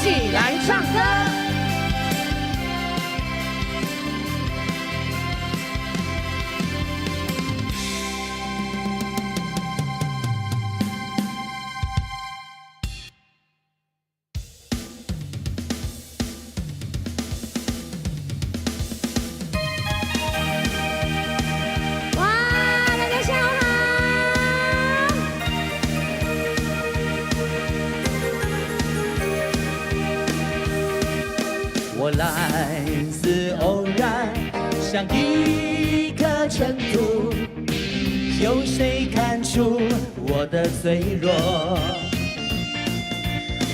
喜来唱歌。哇，大家下午好。我來自偶然，像一顆塵土，有誰看出我的脆弱？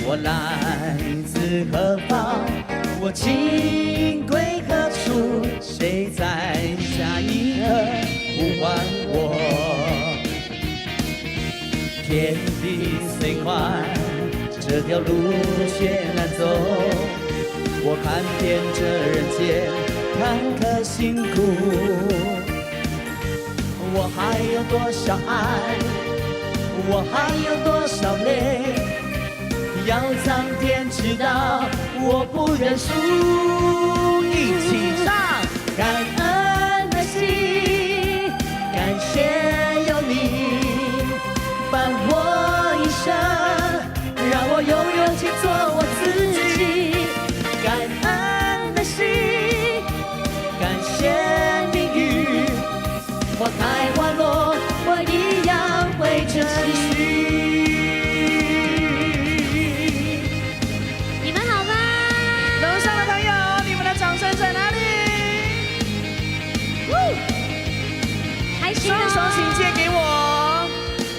我來自何方？我情歸何處？誰在下一刻呼喚我？天地雖寬，這條路卻難走。我看遍這人間坎坷辛苦，我還有多少愛？我還有多少淚？要蒼天知道，我不認輸。一起唱，感恩的心，感謝有你伴我一生，讓我有勇氣做我自己。感恩的心，感謝命運，花開花落，我一樣會珍惜。你們好嗎？樓上的朋友，你們的掌聲在哪裡？開心雙手請借給我。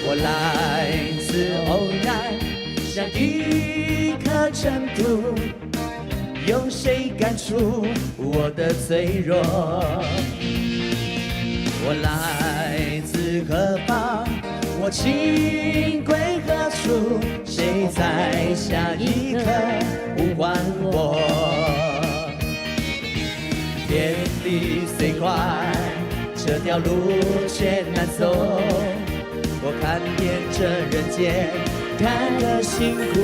我來自偶然，像一顆塵土，有誰感觸我的脆弱？我來自何方？我情歸何處？誰在下一刻呼喚我？天地雖寬，這條路卻難走。我看遍這人間坎坷辛苦，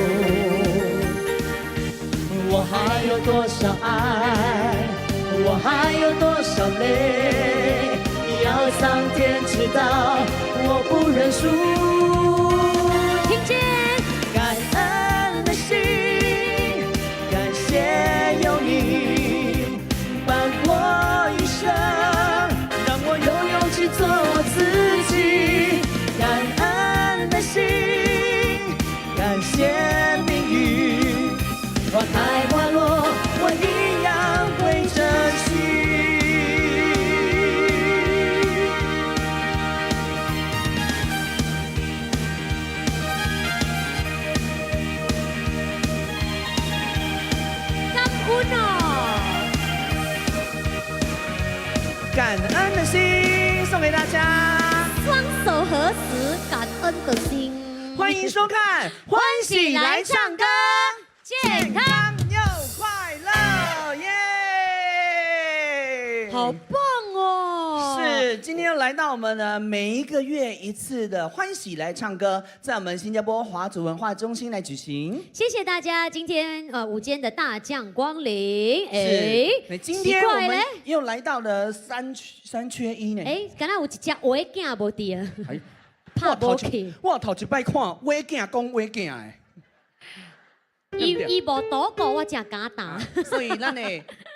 我還有多少愛？我還有多少淚？要蒼天知道，我不認輸。聽見。感恩的心，感謝有你伴我一生，讓我有勇氣做我自己。感恩的心，感謝命運，花開花落，我一樣會珍惜。感恩哦。感恩的心送給大家，雙手合十，感恩的心。歡迎收看《歡喜來唱歌》，健康又快樂，耶！好棒哦！是，今天又來到我們呢每一個月一次的歡喜來唱歌，在我們新加坡華族文化中心來舉行。謝謝大家今天午間的大駕光臨。是，今天我們奇怪嘞又來到了三缺一呢。哎，敢若有一隻話鏡無佇啊？哎，拍無去。我頭一擺看話鏡講話鏡的，伊伊無賭過，我誠敢打。所以咱的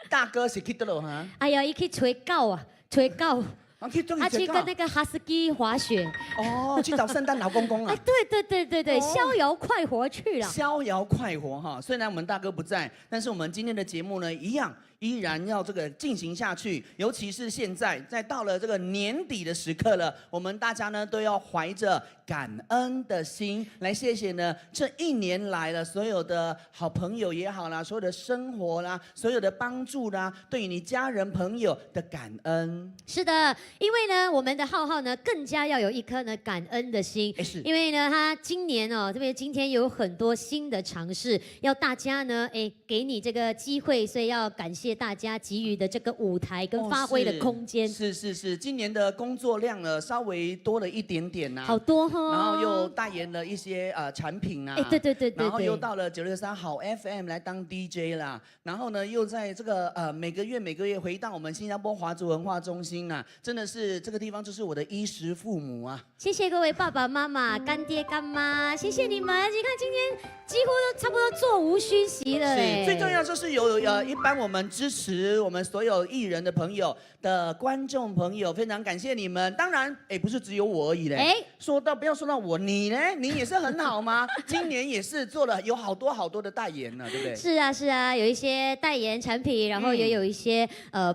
大哥是去佗落哈？哎呀，伊去揣狗啊，揣狗。啊，去他去跟那個哈士奇滑雪。哦，去找聖誕老公公啊！哎，對對對對對，逍遙快活去了。逍遙快活哈，雖然我們大哥不在，但是我們今天的節目呢，一樣依然要這個進行下去。尤其是現在，在到了這個年底的時刻了，我們大家呢都要懷着感恩的心來謝謝呢這一年來了所有的好朋友也好啦，所有的生活啦，所有的幫助啦，對於你家人朋友的感恩。是的，因為呢，我們的浩浩呢更加要有一顆呢感恩的心。是。因為呢，他今年哦，特別今天有很多新的嘗試，要大家呢，哎，給你這個機會，所以要感謝。謝大家給予的這個舞台跟發揮的空間。是是是，今年的工作量呢稍微多了一點點吶，好多哈。然後又代言了一些產品啊，哎對對對對，然後又到了963好 FM 來當 DJ 啦，然後呢又在這個每個月每個月回到我們新加坡華族文化中心啊，真的是這個地方就是我的衣食父母啊。謝謝各位爸爸媽媽、乾爹乾媽，謝謝你們。你看今天幾乎都差不多座無虛席了。是，最重要就是有一般我們支持我們所有藝人的朋友的觀眾朋友，非常感謝你們。當然，哎，不是只有我而已嘞。哎，說到不要說到我，你呢？你也是很好嗎？今年也是做了有好多好多的代言呢，對不對？是啊，是啊，有一些代言產品，然後也有一些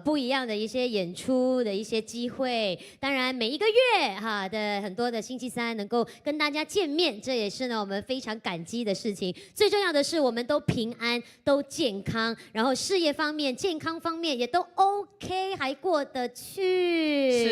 不一樣的一些演出的一些機會。當然，每一個月哈的很多的星期三能夠跟大家見面，這也是呢我們非常感激的事情。最重要的是，我們都平安，都健康，然後事業方面、健康方面也都 OK，還過得去。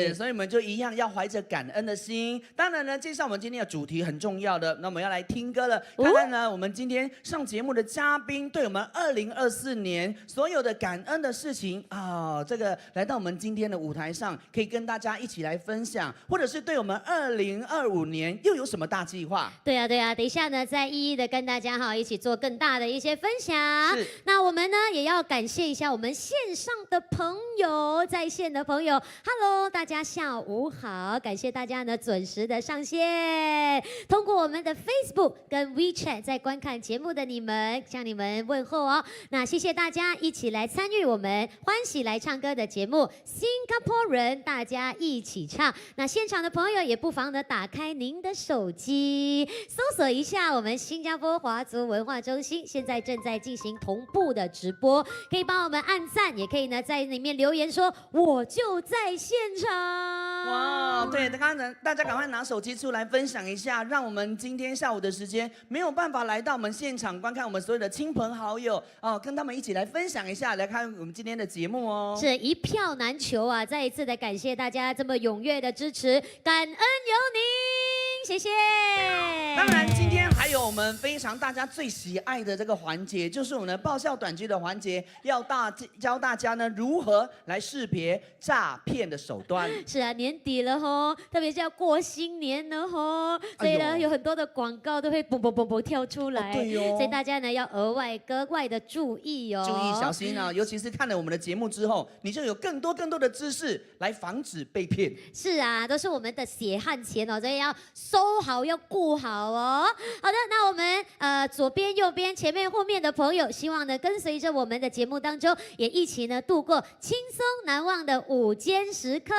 是，所以我們就一樣要懷着感恩的心。當然呢，介紹我們今天的主題很重要的，那我們要來聽歌了。看看呢，我們今天上節目的嘉賓對我們2024年所有的感恩的事情啊，這個來到我們今天的舞台上，可以跟大家一起來分享，或者是對我們2025年又有什麼大計劃？對啊，對啊，等一下呢，再一一的跟大家哈一起做更大的一些分享。是，那我們呢也要感謝一下我們線上的朋友，在線的朋友，Hello，大家下午好，感謝大家呢準時的上線，通過我們的 Facebook 跟 WeChat 在觀看節目的你們，向你們問候哦。那謝謝大家一起來參與我們歡喜來唱歌的節目，新加坡人大家一起唱。那現場的朋友也不妨呢打開您的手機，搜索一下我們新加坡華族文化中心，現在正在進行同步的直播，可以幫我們按讚，也可以呢在裡面留言說我就在現場。哇，對，剛剛大家趕快拿手機出來分享一下，讓我們今天下午的時間沒有辦法來到我們現場觀看我們所有的親朋好友哦，跟他們一起來分享一下，來看我們今天的節目哦。是一票難求啊！再一次的感謝大家這麼踴躍的支持，感恩有您，謝謝。當然，今天還有我們非常大家最喜愛的這個環節，就是我們的爆笑短劇的環節，要教大家呢如何來識別詐騙的手段。是啊，年底了吼，特別是要過新年了吼，所以呢有很多的廣告都會嘣嘣嘣嘣跳出來，對哦，所以大家呢要額外格外的注意哦，注意小心啊，尤其是看了我們的節目之後，你就有更多更多的知識來防止被騙。是啊，都是我們的血汗錢哦，所以要收好，要顧好哦。好的，那我們左邊、右邊、前面、後面的朋友，希望呢跟隨着我們的節目當中，也一起呢度過輕鬆難忘的午間時刻。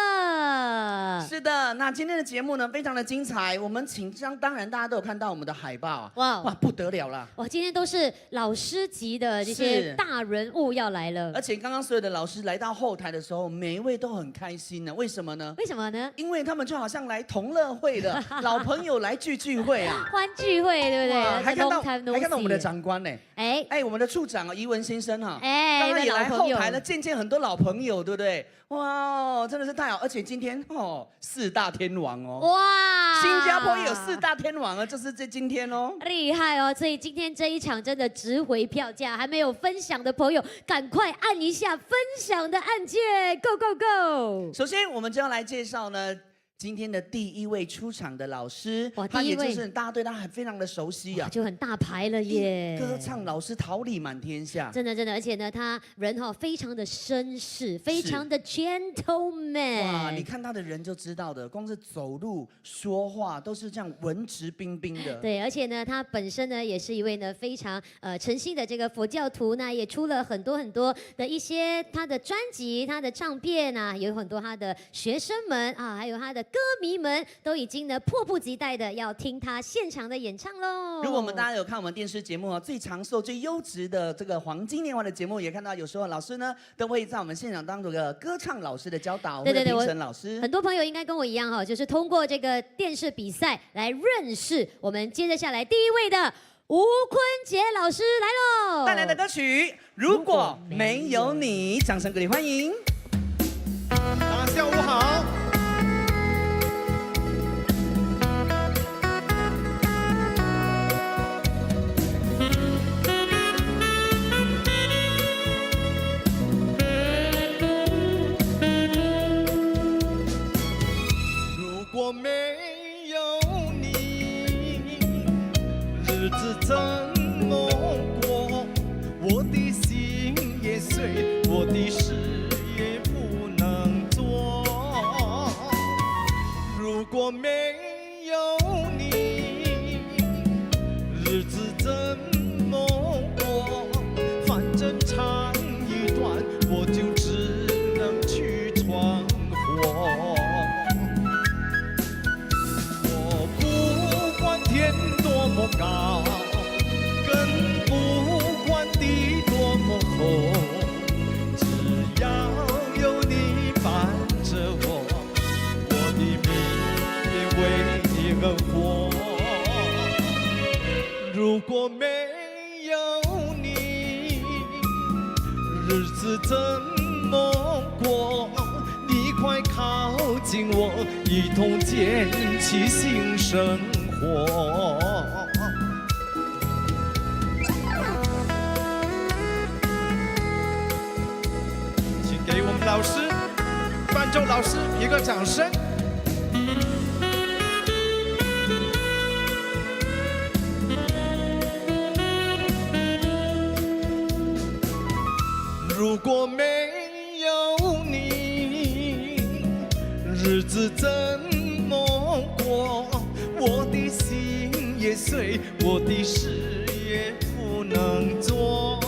是的，那今天的節目呢非常的精彩，我們請將當然大家都有看到我們的海報，哇哇不得了了！哇，今天都是老師級的這些大人物要來了，而且剛剛所有的老師來到後台的時候，每一位都很開心呢。為什麼呢？為什麼呢？因為他們就好像來同樂會的老朋友來聚聚會啊，歡聚會，對不對？還看到我們的長官呢，哎哎，我們的處長啊，怡文先生哈，哎，剛剛也來後台了，見見很多老朋友，對不對？哇，真的是太好！而且今天哦，四大天王哦，哇，新加坡也有四大天王啊，就是這今天哦，厲害哦！所以今天這一場真的值回票價，還沒有分享的朋友，趕快按一下分享的按鍵，Go Go Go！首先，我們就要來介紹呢。今天的第一位出場的老師，哇，他也就是大家對他還非常的熟悉啊，就很大牌了耶！歌唱老師桃李滿天下，真的真的，而且呢，他人哈非常的紳士，非常的 gentleman。哇，你看他的人就知道的，光是走路、說話都是這樣文質彬彬的。對，而且呢，他本身呢也是一位呢非常誠心的這個佛教徒，那也出了很多很多的一些他的專輯、他的唱片啊，有很多他的學生們啊，還有他的歌迷們都已經呢迫不及待的要聽他現場的演唱嘍。如果我們大家有看我們電視節目啊，最長壽、最優質的這個黃金年華的節目，也看到有時候老師呢都會在我們現場當這個歌唱老師的教導，對對對，評審老師。很多朋友應該跟我一樣哈，就是通過這個電視比賽來認識我們接着下來第一位的吳坤杰老師來嘍，帶來的歌曲《如果沒有你》，掌聲鼓勵歡迎。大家下午好。日子怎麼過？我的心也碎，我的事也不能做。如果沒有你，日子怎麼過？反正長一段，我就只能去闖禍。我不管天多麼高，更不管地多麼厚，只要有你伴着我，我的命便為你而活。如果沒有你，日子怎麼過？你快靠近我，一同撿起新生活。請給我們老師、伴奏老師一個掌聲。如果沒有你，日子怎麼過？我的心也碎，我的事也不能做。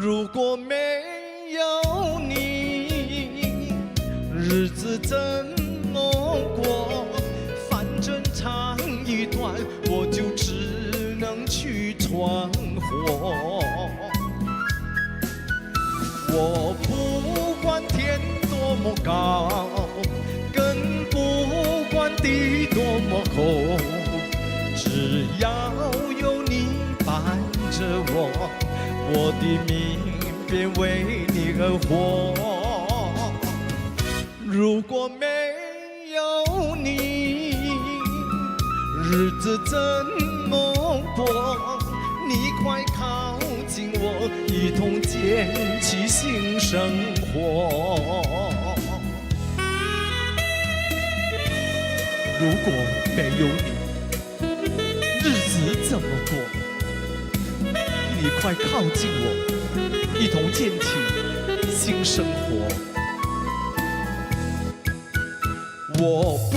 如果沒有你，日子怎麼過？反正長一段，我就只能去闖禍。我不管天多麼高，更不管地多麼厚，只要有你伴着我，我的命便為你而活。如果沒有你，日子怎麼過？你快靠近我，一同撿起新生活。如果沒有你，日子怎麼過？你快靠近我，一同撿起新生活。我不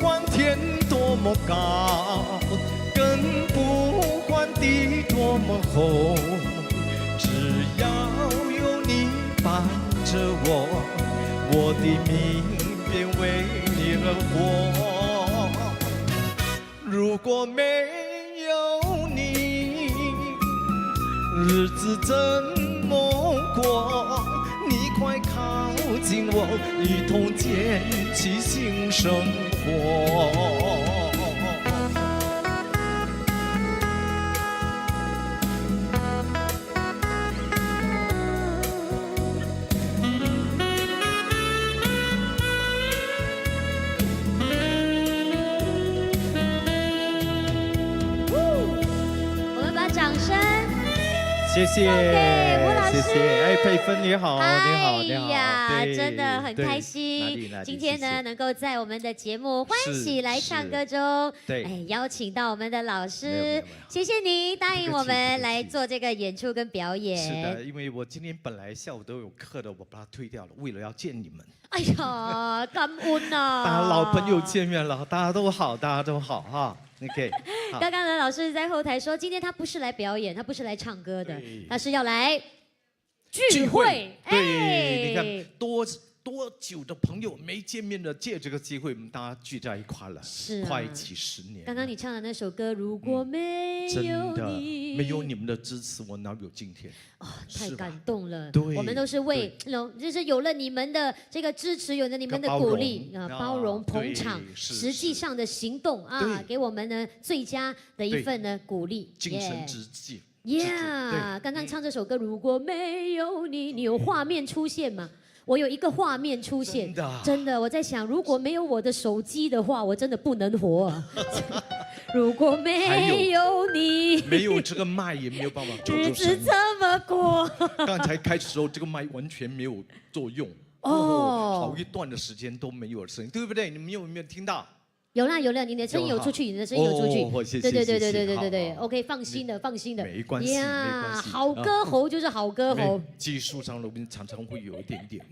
管天多麼高，更不管地多麼厚，只要有你伴着我，我的命便為你而活。如果沒有你，日子怎麼過？你快靠近我，一同撿起新生活。我們把掌聲。謝謝，給吳老師。謝謝，哎，佩芬你好，你好，你好，哎呀，對真的很開心。今天呢，能夠在我們的節目《歡喜來唱歌》中，對，哎，邀請到我們的老師，謝謝您答應我們來做這個演出跟表演。是的，因為我今天本來下午都有課的，我把它推掉了，為了要見你們。哎呀，感恩啊！大家老朋友見面了，大家都好，大家都好哈。OK。剛剛呢，老師在後台說，今天他不是來表演，他不是來唱歌的，他是要來聚會。對，你看多久的朋友沒見面了，借這個機會，我們大家聚在一塊了，是快幾十年。剛剛你唱的那首歌，如果沒有你，沒有你們的支持，我哪有今天？哦，太感動了。對，我們都是為，就是有了你們的這個支持，有了你們的鼓勵啊，包容捧場，實際上的行動啊，給我們呢最佳的一份呢鼓勵，精神之氣。 Yeah，剛剛唱這首歌，如果沒有你，你有畫面出現嗎？我有一個畫面出現，真的，我在想，如果沒有我的手機的話，我真的不能活。如果沒有你，沒有這個麥也沒有辦法做日子怎麼過？剛才開始時候，這個麥完全沒有作用，哦，好一段的時間都沒有聲音，對不對？你們有沒有聽到？有啦有啦，你的聲音有出去，你的聲音有出去。哦，謝謝。對對對對對對對對好好，OK，放心的，放心的。沒關係，沒關係。好歌喉就是好歌喉。技術上我們常常會有一點點，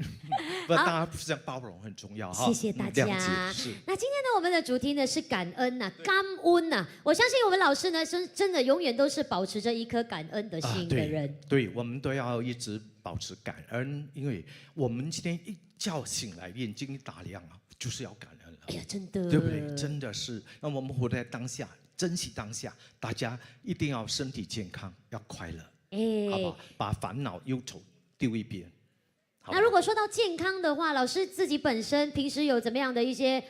不，大家互相包容很重要哈。謝謝大家。是。那今天呢，我們的主題呢是感恩吶，感恩吶。我相信我們老師呢，真真的永遠都是保持着一顆感恩的心的人。對，我們都要一直保持感恩，因為我們今天一覺醒來，眼睛一打亮啊，就是要感恩了。哎呀，真的，對不對？真的是，那我們活在當下，珍惜當下，大家一定要身體健康，要快樂，哎，好不好？把煩惱憂愁丟一邊。那如果說到健康的話，老師自己本身平時有怎麼樣的一些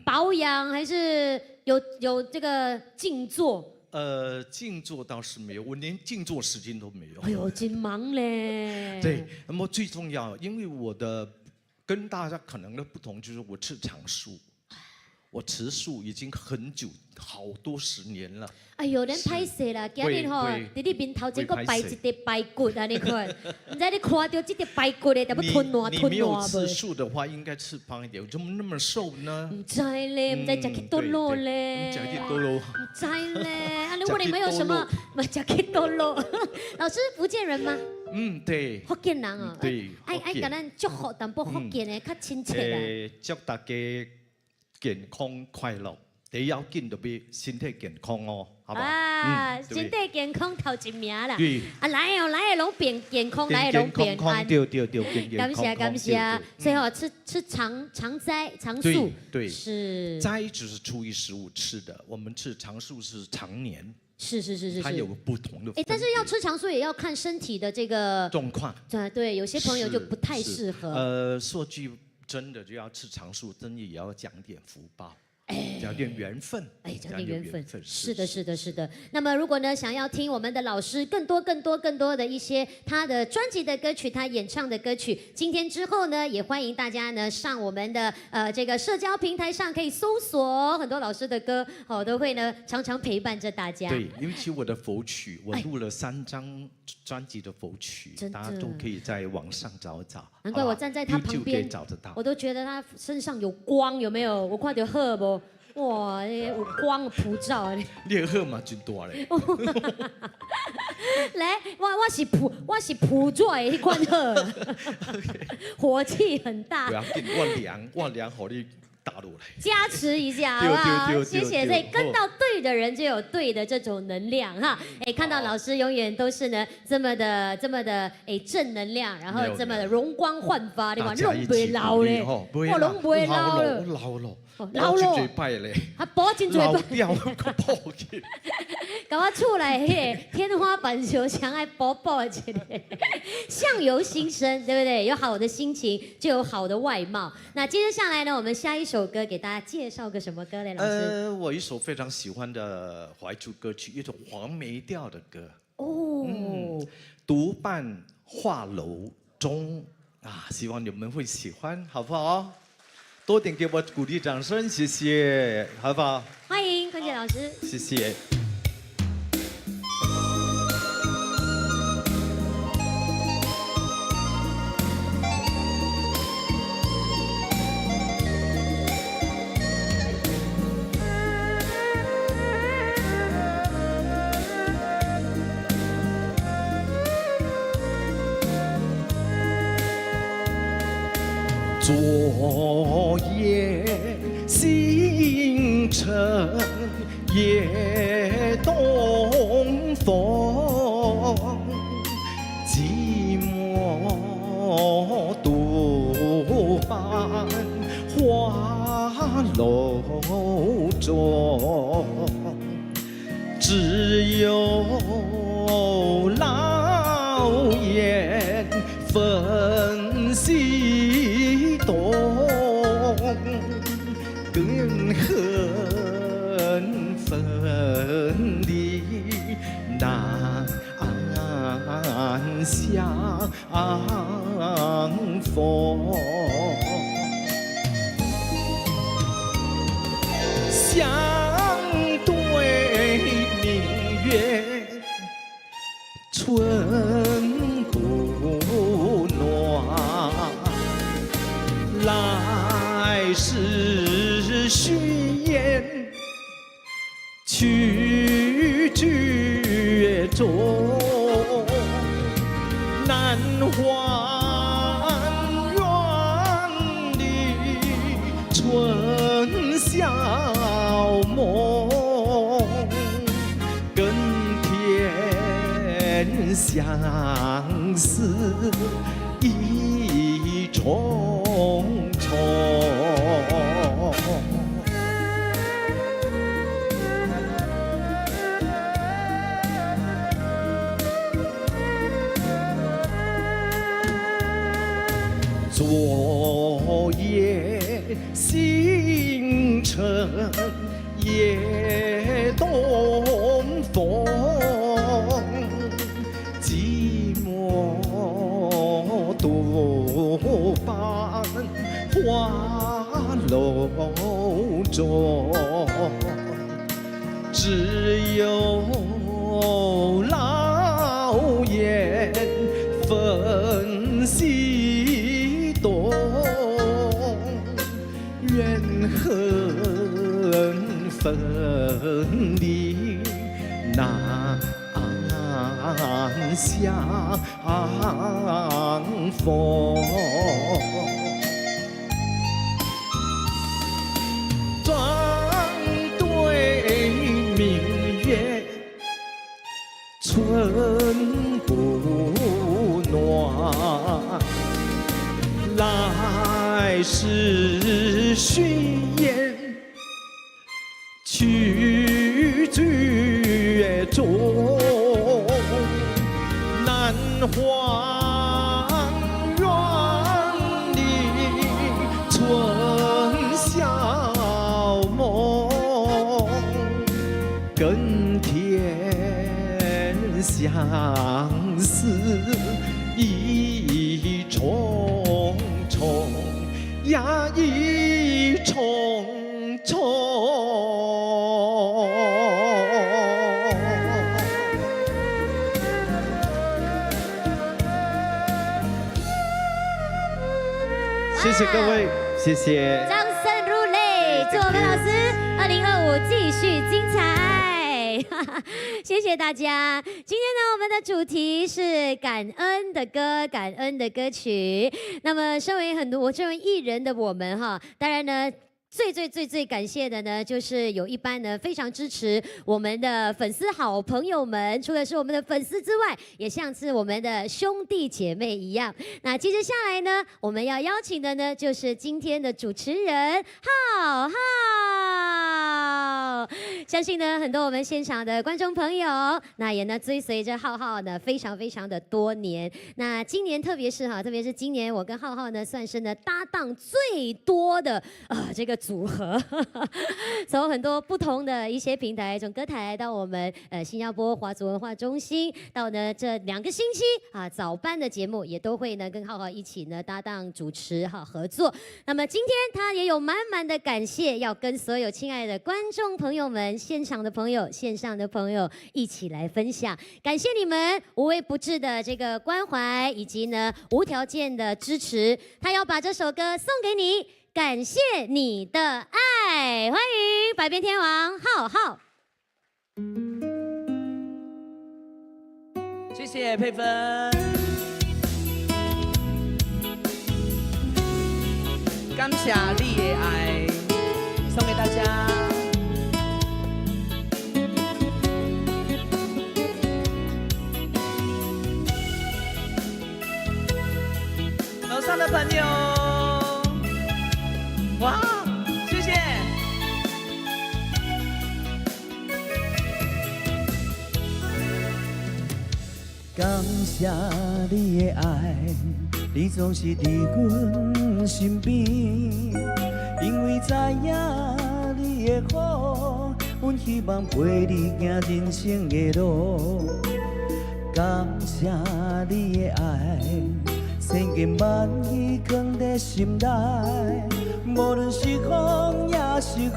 保養，還是有這個靜坐？靜坐倒是沒有，我連靜坐時間都沒有。哎呦，真忙嘞。對，那麼最重要，因為我的跟大家可能的不同，就是我吃長素。我吃素已經很久，好多十年了。哎呦，恁歹勢啦，今日吼，佇你面頭前閣擺一塊排骨啊，你看，毋知你看著這塊排骨咧，得欲吞爛吞爛你沒有吃素的話，應該吃胖一點，怎麼那麼瘦呢？毋知咧，毋知食去佗落咧。食去佗落。毋知咧，啊，如果你們有什麼，毋食去佗落。老師福建人嗎？嗯，對。福建人哦。對。愛愛共咱祝福淡薄福建的較親切啦。祝大家健康快樂，第一要緊就是身體健康哦，好不好？啊，身體健康頭一名啦。對。啊，來哦，來的攏變健康，來的攏平安。對對對，感謝感謝。所以吼，吃吃長長齋長素。對。是。齋就是初一十五吃的，我們吃長素是常年。是是是是。它有不同的。哎，但是要吃長素也要看身體的這個狀況。對對，有些朋友就不太適合。說句真的，就要吃長素，真的也要講點福報。講點緣分，哎，講點緣分，是的，是的，是的。那麼如果呢，想要聽我們的老師更多、更多、更多的一些他的專輯的歌曲，他演唱的歌曲，今天之後呢，也歡迎大家呢上我們的這個社交平台上可以搜索很多老師的歌，哦，都會呢常常陪伴着大家。對，尤其我的佛曲，我錄了3張專輯的佛曲，大家都可以在網上找找。難怪我站在他旁邊，找得到，我都覺得他身上有光，有沒有？我看到好無？哇，有光普照。你好嘛，真大咧。來，我是普照的彼款好，火氣很大。不要緊，我涼，予你打落來。加持一下，好不好？謝謝。所以跟到對的人就有對的這種能量哈。哎，看到老師永遠都是呢這麼的這麼的哎正能量，然後這麼的容光煥發，你看攏袂老咧，我攏袂老了，老了。老了，啊，補真濟擺，老掉個破去。共我厝內彼个天花板就像愛補補一下，相由心生，對不對？有好的心情，就有好的外貌。那接着下來呢，我們下一首歌給大家介紹個什麼歌嘞？老師？我一首非常喜歡的懷舊歌曲，一種黃梅調的歌。哦。獨伴畫樓鐘啊，希望你們會喜歡，好不好？多點給我鼓勵掌聲，謝謝，好不好？歡迎坤傑老師，謝謝。昨夜星辰夜東風，寂寞獨伴畫樓中，只有老煙分西東，更恨分離難相逢。相對明月，春不暖。來世虛言。去絕終，難還園裡春宵夢，更添相思意重重。昨夜星辰夜東風，寂寞獨伴花樓中，只有老煙分西東，怨恨分離難相逢。莊對明月，春不暖。來世巡演，去絕終，難還園裡春宵夢，更添相思意重重呀，意重重。謝謝各位，謝謝。掌聲如雷，祝我們老師2025繼續精彩。謝謝大家。今天呢，我們的主題是感恩的歌，感恩的歌曲。那麼，身為很多我身為藝人的我們哈，當然呢，最最最最感謝的呢，就是有一班呢非常支持我們的粉絲好朋友們，除了是我們的粉絲之外，也像是我們的兄弟姐妹一樣。那接着下來呢，我們要邀請的呢，就是今天的主持人浩浩。相信呢，很多我們現場的觀眾朋友，那也呢追隨着浩浩呢非常非常的多年。那今年特別是哈，特別是今年我跟浩浩呢算是呢搭檔最多的這個組合，從很多不同的一些平台，從歌台到我們新加坡華族文化中心，到呢這2個星期啊早班的節目，也都會呢跟浩浩一起呢搭檔主持哈合作。那麼今天他也有滿滿的感謝，要跟所有親愛的觀眾朋友們、現場的朋友、線上的朋友一起來分享，感謝你們無微不至的這個關懷，以及呢無條件的支持。他要把這首歌送給你。感謝你的愛，歡迎百變天王浩浩。謝謝佩芬，感謝你的愛，送給大家。樓上的朋友。哇，謝謝！感謝你的愛，你總是佇阮身邊，因為知影你的好，阮希望陪你行人生的路。感謝你的愛，千言萬語藏佇心內。無論是風抑是雨，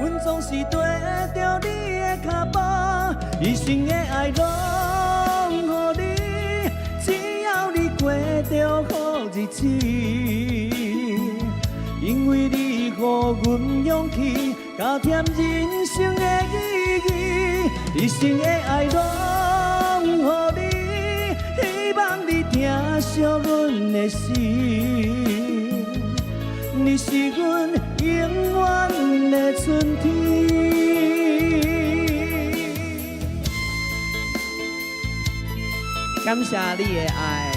阮總是跟著你的腳步，一生的愛攏予你，只要你過著好日子。因為你予阮勇氣，加添人生的一生的愛攏予你，希望你疼惜阮的心，你是阮永遠的春天。感謝你的愛，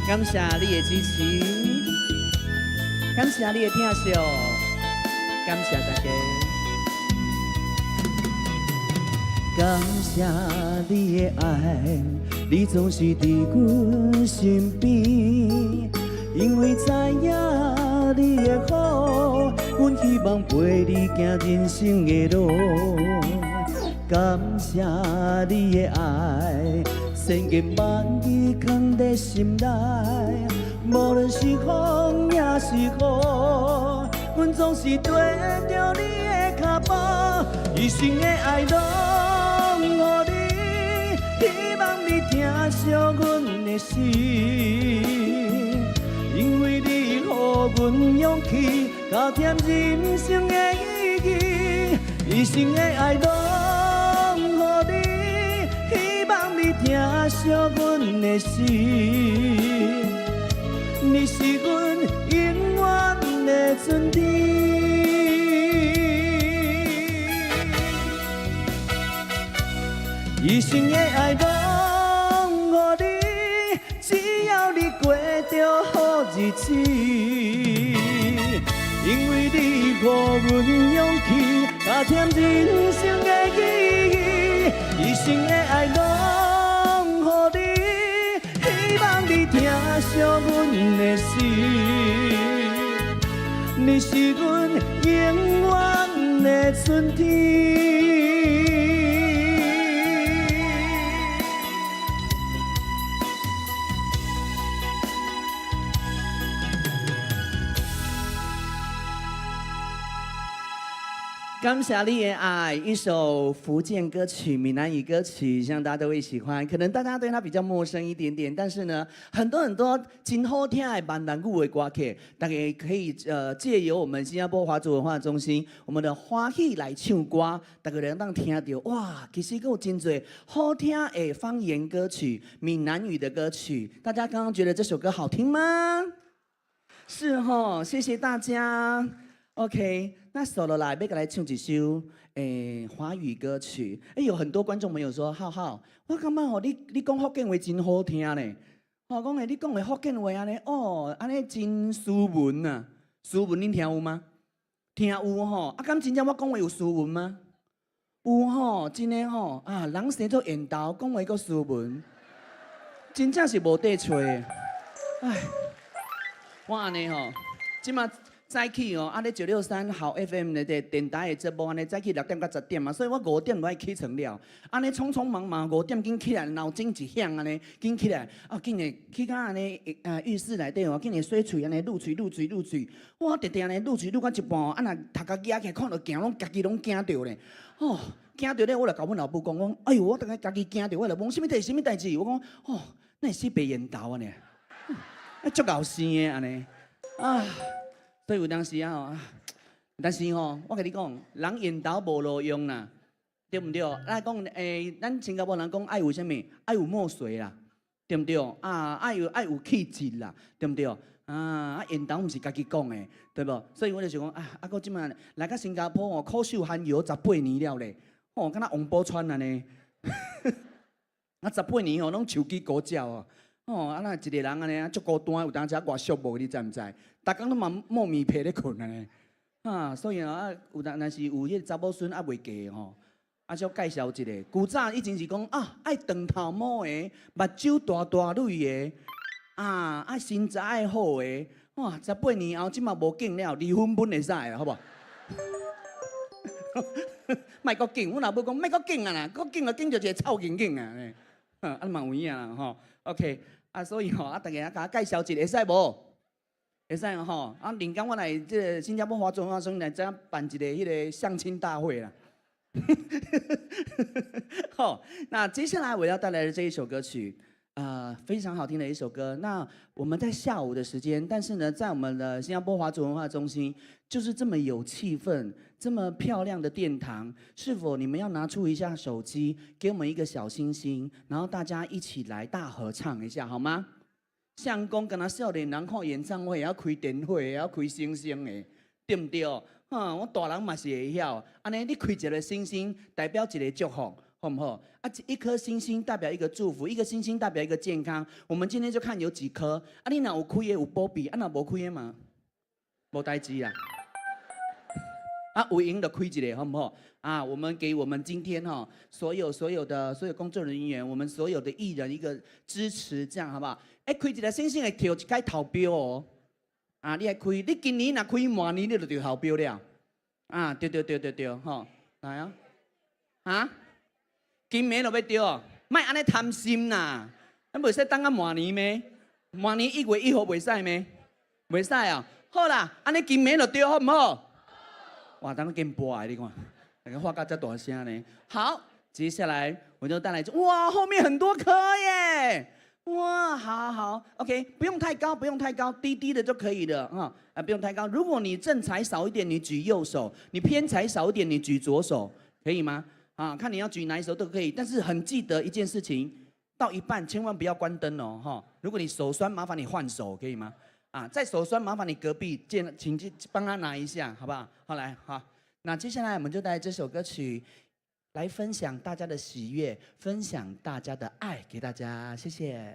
感謝你的支持，感謝你的疼惜，感謝大家。感謝你的愛，你總是佇阮身邊，因為知影你的好，阮希望陪你行人生的路。感謝你的愛，千言萬語藏在心內，無論是風抑是雨，阮總是綴著你的腳步，一生的愛攏予你，希望你疼惜阮的心，因為你予阮勇氣，加添人生的意義，一生的愛攏予你，希望你疼惜阮的心，你是阮永遠的春天。一生的愛攏予你，只要你過著好日子，因為你予阮勇氣，加添人生的意義。一生的愛攏予你，希望你疼惜阮的心，你是阮永遠的春天。感謝你的愛，一首福建歌曲、閩南語歌曲，相信大家都會喜歡。可能大家對它比較陌生一點點，但是呢，很多很多真好聽的閩南語的歌曲，大家可以借由我們新加坡華族文化中心，我們的歡喜來唱歌，大家會當聽著哇，其實閣有真濟好聽的方言歌曲、閩南語的歌曲。大家剛剛覺得這首歌好聽嗎？是吼，謝謝大家。OK，那紲落來欲來唱一首華語歌曲。有很多觀眾朋友說，浩浩，我感覺吼，你講福建話真好聽呢。哦，講你講的福建話按呢，哦，按呢真斯文啊。斯文恁聽有嗎？聽有吼。啊，敢真正我講話有斯文嗎？有吼，真的吼。啊，人生做緣投，講話閣斯文，真正是無得揣的。唉，我按呢吼，這馬。早起哦，啊，咧963好 FM 的這電台的節目，按呢早起6點到10點嘛，所以我5點就愛起床了。按呢匆匆忙忙5點緊起來，腦筋一響按呢緊起來，啊，緊會去到按呢浴室內底哦，緊會洗喙按呢滷喙滷喙滷喙，我直直按呢滷喙滷到一半，啊若頭殼舉起來，看著鏡攏家己攏驚著咧，哦，驚著咧，我就共阮老母講，講，哎喲，我逐下家己驚著，我就問啥物代志，啥物代志？我講，哦，哪會死白緣投按呢？啊，足𠢕生的按呢，啊。所以有當時啊吼，但是吼，我共你講，人緣投無路用啦，對毋對？咱講咱新加坡人講愛有啥物？愛有墨水啦，對毋對？啊，愛有氣質啦，對毋對？啊，緣投毋是家己講的，對無？所以我就想講啊，啊，閣這馬來到新加坡哦，苦守寒窯18年了咧，哦，敢若王寶釧按呢，啊，十八年吼，攏手機古照哦。哦，啊，若一个人按呢，足孤單，有當時外宿無，你知毋知？逐工攏嘛莫米被咧睏按呢，啊，所以啊，有當若是有彼個查某孫猶未嫁吼，啊，小介紹一个。古早以前是講啊，愛長頭毛的，目睭大大蕊的，啊，啊身材愛好的，哇，18年後這馬無景了，離婚本會使啦，好無？莫閣緊，阮老母講莫閣緊啊啦，閣緊就緊著一個臭囡囡啊，啊嘛有影啦吼，OK。啊，所以吼，啊，大家共我介紹一下，會使無？會使吼。啊，另工我來這个新加坡華族文化中心來這辦一个彼个相親大會啦。好，那接下來我要帶來的這一首歌曲，非常好聽的一首歌。那我們在下午的時間，但是呢，在我們的新加坡華族文化中心，就是這麼有氣氛、這麼漂亮的殿堂，是否你們要拿出一下手機，給我們一個小星星，然後大家一起來大合唱一下，好嗎？像講敢若少年人看演唱會，會曉開電火，會曉開星星的，對毋對？哈，我大人嘛是會曉。按呢，你開一個星星，代表一個祝福。好毋好？啊，一顆星星代表一個祝福，一個星星代表一個健康。我們今天就看有幾顆。啊，你若有開的有保庇，啊，若無開的嘛，無代誌啊。啊，有閒就開一個，好毋好？啊，我們給我們今天哈所有工作人員，我們所有的藝人一個支持，這樣好不好？欸，開一個星星會抽一擺頭標哦。啊，你愛開，你今年若開明年你就著頭標了。啊，對對對對對，吼，來啊，啊？今暝就欲著，莫按呢貪心啦！咱袂使等到明年咩？明年1月1號袂使咩？袂使啊！好啦，按呢今暝就著好毋好？哇，當緊播的，你看，那個話甲遮大聲呢。好，接下來我就帶來，哇，後面很多顆耶！哇，好好，OK，不用太高，不用太高，低低的就可以了啊，啊，不用太高。如果你正財少一點，你舉右手；你偏財少一點，你舉左手，可以嗎？啊，看你要舉哪一手都可以，但是很記得一件事情，到一半千萬不要關燈哦，哈！如果你手酸，麻煩你換手，可以嗎？啊，再手酸，麻煩你隔壁見，請去幫他拿一下，好不好？好來，好，那接下來我們就帶這首歌曲來分享大家的喜悅，分享大家的愛給大家，謝謝。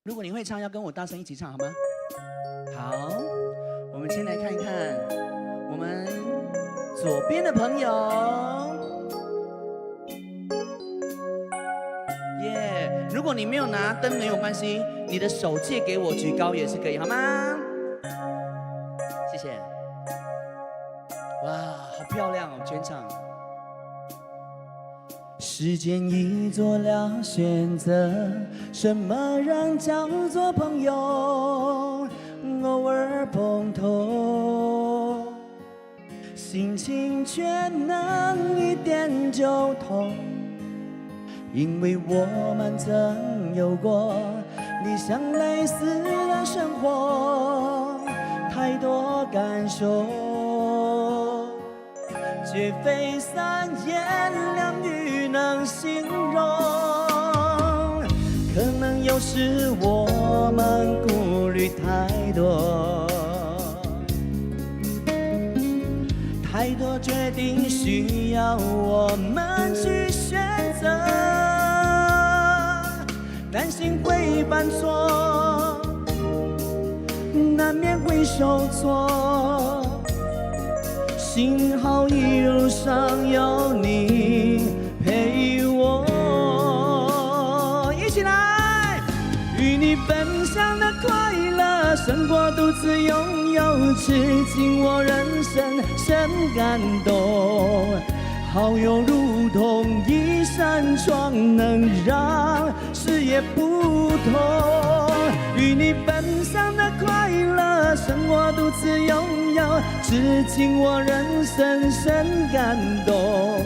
如果你會唱，要跟我大聲一起唱，好嗎？好，我們先來看一看我們左邊的朋友，耶！如果你沒有拿燈沒有關係，你的手借給我舉高也是可以，好嗎？謝謝。哇，好漂亮哦，全場。時間已做了選擇，什麼人叫做朋友？偶爾碰頭，心情卻能一點就通，因為我們曾有過理想類似的生活，太多感受，絕非三言兩語能形容。可能有時我們顧慮太多，太多決定需要我們去選擇，擔心會犯錯，難免會受挫。幸好一路上有你陪我，一起來，與你分享的快樂勝過獨自擁有，至今我仍深深感動。好友如同一扇窗，能讓視野不同。與你分享的快樂勝過獨自擁有，至今我仍深深感動。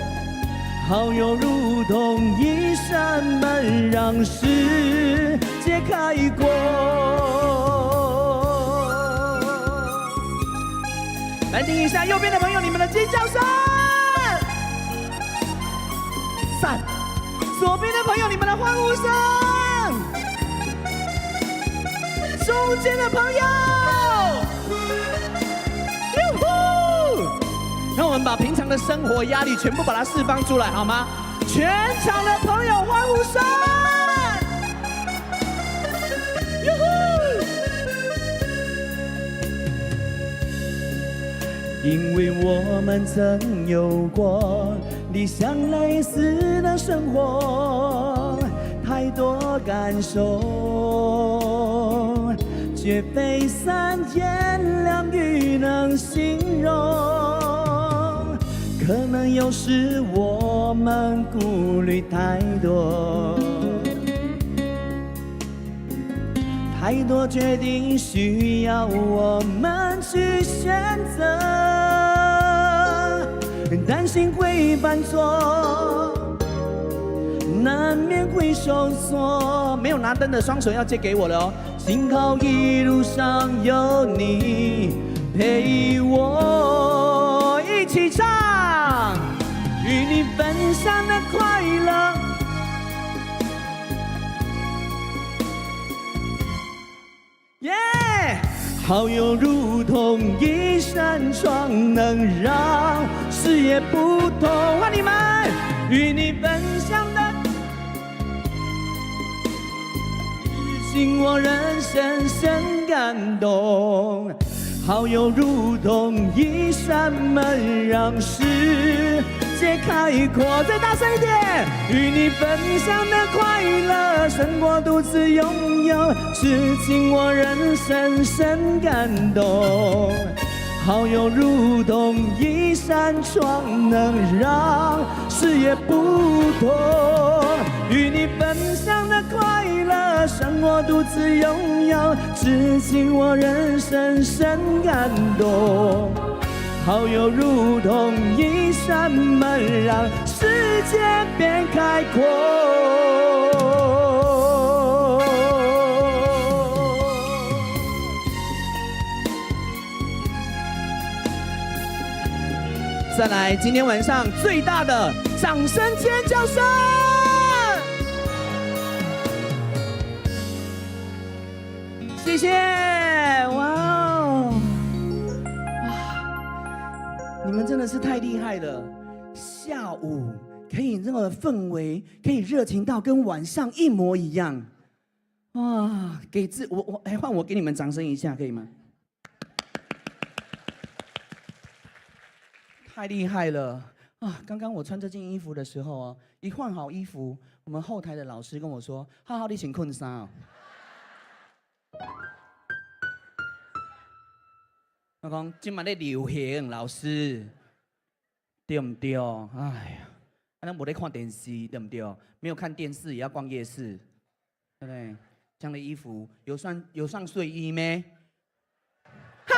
好友如同一扇門，讓世界開闊。來聽一下右邊的朋友，你們的尖叫聲。讚！左邊的朋友，你們的歡呼聲。中間的朋友，喲呼！讓我們把平常的生活壓力全部把它釋放出來，好嗎？全場的朋友歡呼聲！喲呼！因為我們曾有過理想類似的生活，太多感受，絕非三言兩語能形容。可能有時我們顧慮太多，太多決定需要我們去選擇，擔心會犯錯，難免會受挫。沒有拿燈的雙手要借給我了哦。幸好一路上有你陪我一起唱，與你分享的快樂。耶！好友如同一扇窗，能讓視野不同。歡迎你們，與你分享的，令我人生深感動。好友如同一扇門，讓世界開闊。再大聲一點！與你分享的快樂，勝過獨自擁有。至今我人生深感動。好友如同一扇窗，能讓視野不同。與你分享的快樂，勝過獨自擁有。至今我人生深感動。好友如同一扇門，讓世界變開闊。再來，今天晚上最大的掌聲、尖叫聲！謝謝，哇哦，哇，你們真的是太厲害了！下午可以這個氛圍，可以熱情到跟晚上一模一樣，哇！給自我我哎，換我給你們掌聲一下，可以嗎？太厲害了啊！剛剛我穿這件衣服的時候啊，一換好衣服，我們後台的老師跟我說：“浩浩，你穿困衫哦。”我講這馬咧流行，老師對毋對？哎呀，啊，咱無咧看電視，對毋對？沒有看電視也要逛夜市，對不對？這樣的衣服有算睡衣咩？哈！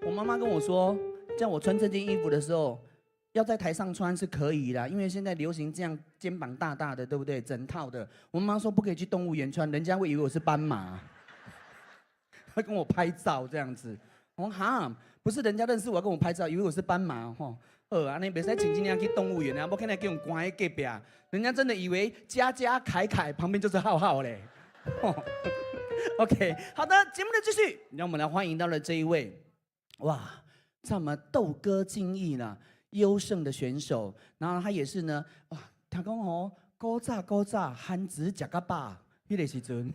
我媽媽跟我說，叫我穿這件衣服的時候，要在台上穿是可以的，因為現在流行這樣肩膀大大的，對不對？整套的。我媽媽說不可以去動物園穿，人家會以為我是斑馬，會跟我拍照這樣子。我說哈，不是人家認識我跟我拍照，以為我是斑馬吼。好，按呢袂使穿這樣去動物園啊，無可能叫人關喺隔壁，人家真的以為佳佳凱凱旁邊就是浩浩嘞。OK，好的，節目的繼續，讓我們來歡迎到了這一位。哇，在我們鬥歌競藝呢，優勝的選手，然後他也是呢，哇，聽講吼，古早古早韓子食甲飽，彼个時陣，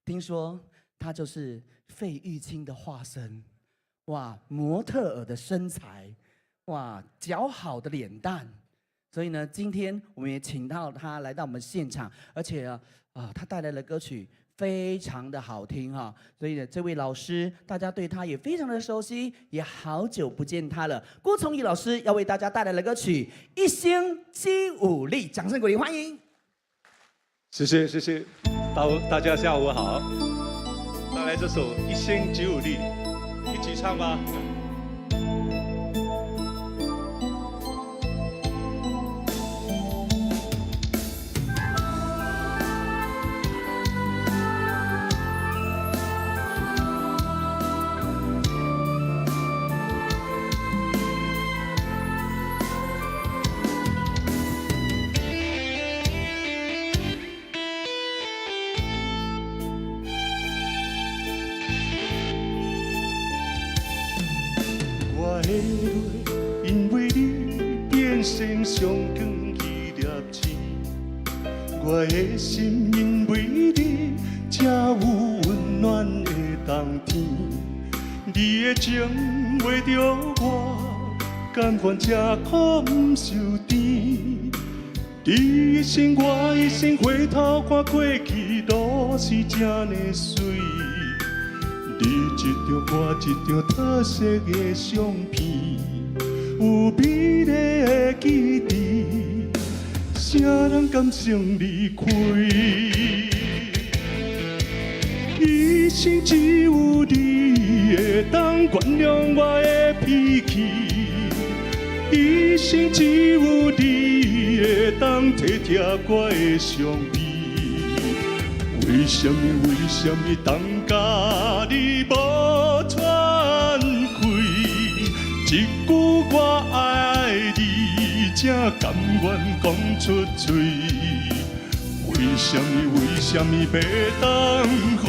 聽說他就是費玉清的化身，哇，模特兒的身材，哇，姣好的臉蛋，所以呢，今天我們也請到他來到我們現場，而且啊，他帶來的歌曲非常的好聽哈，所以呢，這位老師大家對他也非常的熟悉，也好久不見他了。郭崇儀老師要為大家帶來的歌曲《一生只有你》，掌聲鼓勵歡迎。謝謝謝謝，大家下午好。帶來這首《一生只有你》，一起唱吧。我的淚因為你變成上光彼粒星，我的心因為你才有溫暖的冬天。你的情畫著我，甘願吃苦毋受甜。你一生我一生，回頭看過去，攏是這呢媠。你一張我一張特色的相片，有美麗的記憶，啥人甘心離開？一生只有你會當原諒我的脾氣，一生只有你會當體貼我的傷悲。為什麼？為什麼等甲你無喘氣？一句我愛你，才甘願講出嘴。為什麼？為什麼欲當予我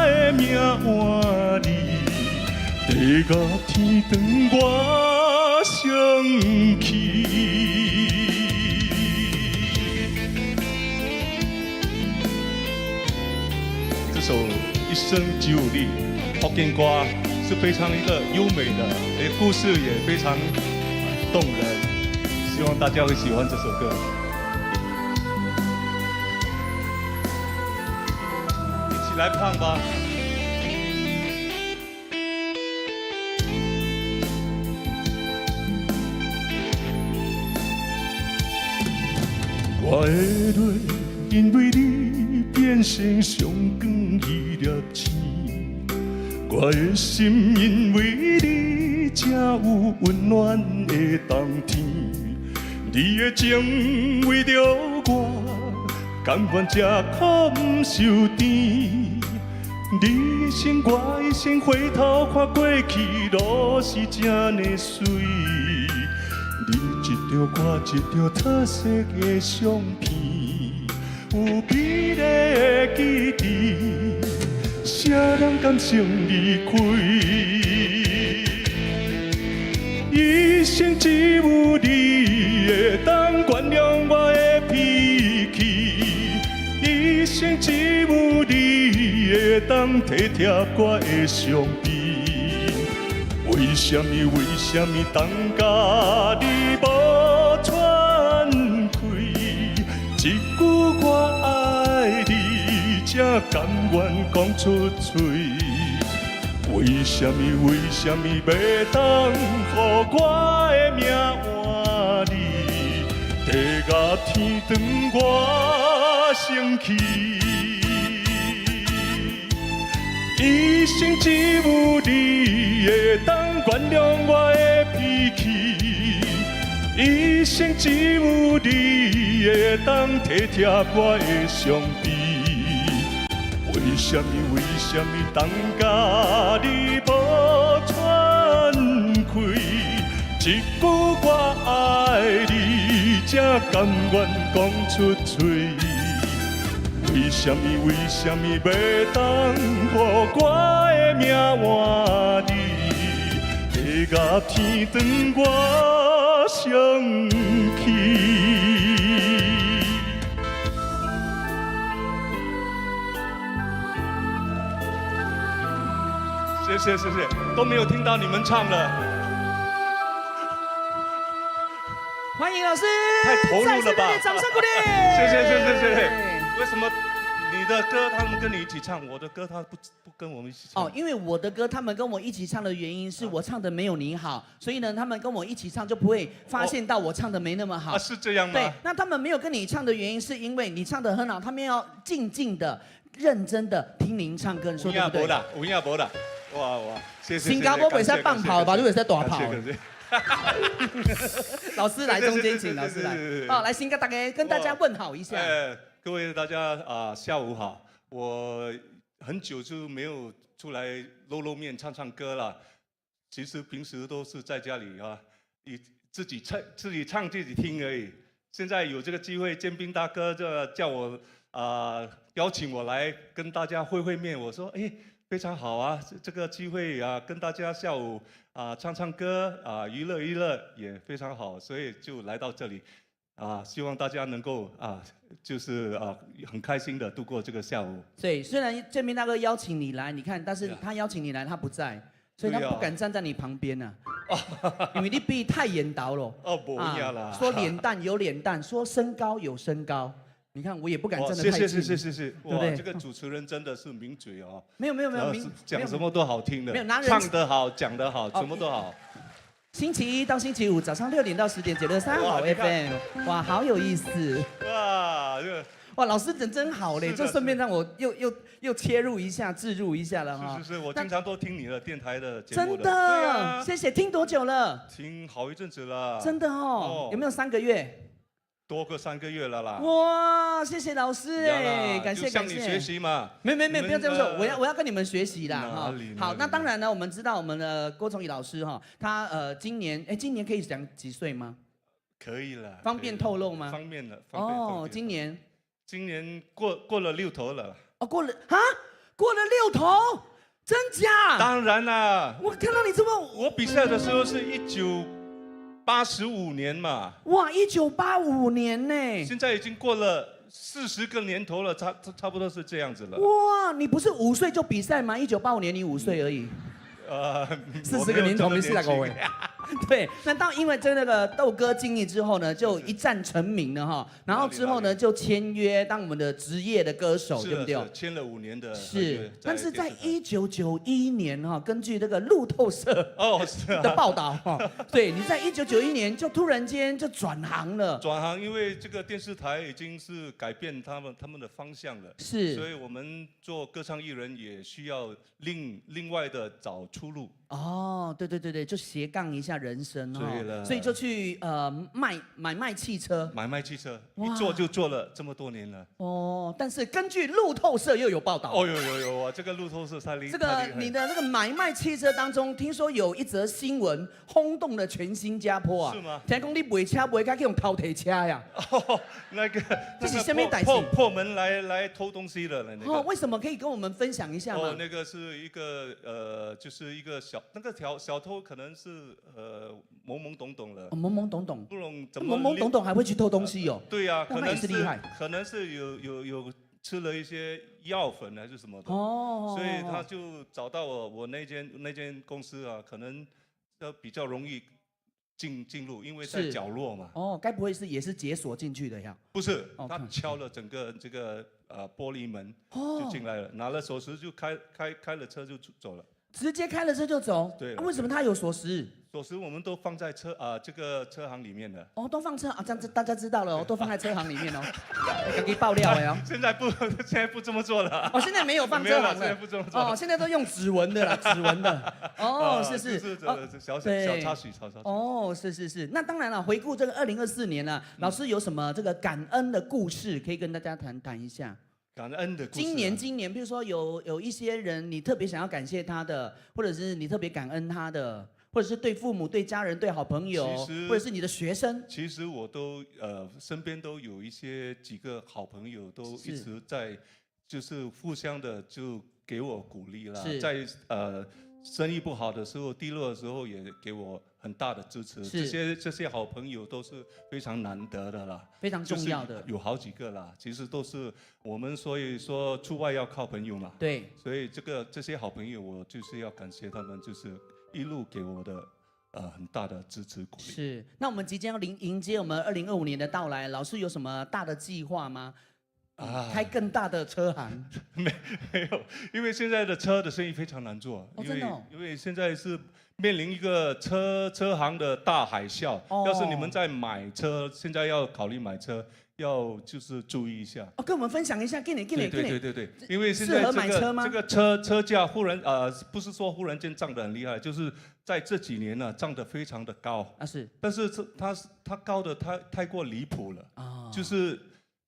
的命換你？地甲天長我相去。這首《一生只有你》福建歌是非常一個優美的，故事也非常動人，希望大家會喜歡這首歌。一起來唱吧。我的淚因為你變成上懸彼粒星，我的心因為你才有溫暖的冬天。你的情為著我，甘願吃苦毋受甜。你一生我一生，回頭看過去，攏是這呢媠。你一張我一張特色的相片，有美麗的記憶，啥人甘心離開？一生只有你會當原諒我的脾氣，一生只有你會當體貼我的傷悲。為什麼？為什麼等甲你無喘氣？一句我愛你，才甘願講出嘴。為什麼？為什麼欲當予我的命換你？地甲天長我先去。一生只有你會當原諒我的脾氣，一生只有你會當體貼我的傷悲。為什麼？為什麼等甲你無喘氣？一句我愛你，才甘願講出嘴。為什麼？為什麼欲當予我的命換你？地甲天長我相去。謝謝謝謝，都沒有聽到你們唱了。歡迎老師，太投入了吧！掌聲鼓勵。謝謝謝謝謝謝。為什麼你的歌他們跟你一起唱，我的歌他不跟我們一起唱？哦，因為我的歌他們跟我一起唱的原因是我唱的沒有你好，所以呢，他們跟我一起唱就不會發現到我唱的沒那麼好。啊，是這樣嗎？對，那他們沒有跟你唱的原因是因為你唱的很好，他們要靜靜的、認真的聽您唱歌，你說對不對？有影無啦，有影無啦，哇哇，謝謝。新加坡袂使放炮吧？你袂使大炮。老師來中間請，老師來。好，來先跟大家跟大家問好一下。各位大家啊，下午好。我很久就沒有出來露露面唱唱歌了。其實平時都是在家裡啊，以自己唱自己唱自己聽而已。現在有這個機會，建斌大哥這叫我啊邀請我來跟大家會會面，我說哎，非常好啊，這個機會啊跟大家下午啊唱唱歌啊娛樂娛樂也非常好，所以就來到這裡。啊，希望大家能夠啊，就是啊，很開心的度過這個下午。對，雖然建斌大哥邀請你來，你看，但是他邀請你來，他不在，所以他不敢站在你旁邊啊。因為你比太緣投了。哦，不一樣啦。說臉蛋有臉蛋，說身高有身高。你看我也不敢站得太近。謝謝謝謝謝謝。對不對？這個主持人真的是名嘴哦。沒有沒有沒有，講什麼都好聽的。沒有，拿人唱得好，講得好，什麼都好。星期一到星期五早上6點到10點，963好 FM，哇，好有意思。哇，這個。哇，老師人真好嘞，是的就順便讓我又切入一下，置入一下了哈。是是是，我經常都聽你的電台的節目真的。對的，啊，謝謝。聽多久了？聽好一陣子了。真的哦，有沒有3個月？多過3個月了啦。哇，謝謝老師哎，感謝感向你學謝。習嘛。沒沒沒，你們不要這樣說，我要跟你們學習啦哈。好，那當然呢，我們知道我們的郭崇儀老師哈，他今年哎今年可以講幾歲嗎？可以了。方便透露嗎？方便了。方便。哦，今年。今年過了六頭了。哦，過了啊，過了六頭，真假？當然啦。我看到你這麼，我比賽的時候是1985年嘛。哇，1985年呢。現在已經過了40個年頭了，差不多是這樣子了。哇，你不是5歲就比賽嗎？1985年你5歲而已。40個年頭沒事啦，各位。對，那到因為這那個鬥歌競藝之後呢，就一戰成名了哈。然後之後呢，就簽約當我們的職業的歌手，對不對？簽了5年的。是，但是在1991年哈，根據這個路透社哦是的報道哈，對，你在1991年就突然間就轉行了。轉行，因為這個電視台已經是改變他們的方向了。所以我們做歌唱藝人也需要另外的找出路。哦，對對對對，就斜槓一下人生哦，所以就去買賣汽車，買賣汽車，一做就做了這麼多年了。哦，但是根據路透社又有報道，哦，有有有啊，這個路透社太厲害。這個你的這個買賣汽車當中，聽說有一則新聞轟動了全新加坡啊。是嗎？聽講你賣車賣甲去予偷提車呀？哦，那個，這是啥物代誌？破門來偷東西的那個。哦，為什麼可以跟我們分享一下嗎？哦，那個是一個就是一個小。那個小偷可能是懵懵懂懂了，懵懵懂懂，不懂怎麼懵懵懂懂還會去偷東西哦？對呀，可能是厲害，可能是有吃了一些藥粉還是什麼的，哦，所以他就找到我那間公司啊，可能要比較容易進入，因為在角落嘛。哦，該不會是也是解鎖進去的呀？不是，他敲了整個這個玻璃門就進來了，拿了鎖匙就開了車就走了。直接開了車就走？對。為什麼他有鎖匙？鎖匙我們都放在車啊這個車行裡面的。哦，都放車啊，這樣子大家知道了哦，都放在車行裡面哦。給爆料了。現在不這麼做了。哦，現在沒有放車行了。現在不這麼做。哦，現在都用指紋的了，指紋的。哦，是是。是小小插曲，小插曲。哦，是是是。那當然了，回顧這個2024年呢，老師有什麼這個感恩的故事可以跟大家談談一下？感恩的故事。今年，比如說有一些人，你特別想要感謝他的，或者是你特別感恩他的，或者是對父母、對家人、對好朋友，或者是你的學生。其實我都身邊都有一些幾個好朋友，都一直在，就是互相的就給我鼓勵啦。在生意不好的時候、低落的時候，也給我很大的支持。這些好朋友都是非常難得的啦，非常重要的。有好幾個啦，其實都是我們所以說出外要靠朋友嘛。所以這些好朋友，我就是要感謝他們，就是一路給我的很大的支持鼓勵。是，那我們即將要迎接我們2025年的到來，老師有什麼大的計劃嗎？啊，開更大的車行？沒有，因為現在的車的生意非常難做。哦，真的哦。因為現在是面臨一個車行的大海嘯。哦。要是你們在買車，現在要考慮買車，要就是注意一下。哦，跟我們分享一下，給你，給你，對對對對對，因為現在這個車價忽然不是說忽然間漲得很厲害，就是在這幾年呢漲得非常的高。啊是。但是這它高的太過離譜了。啊。就是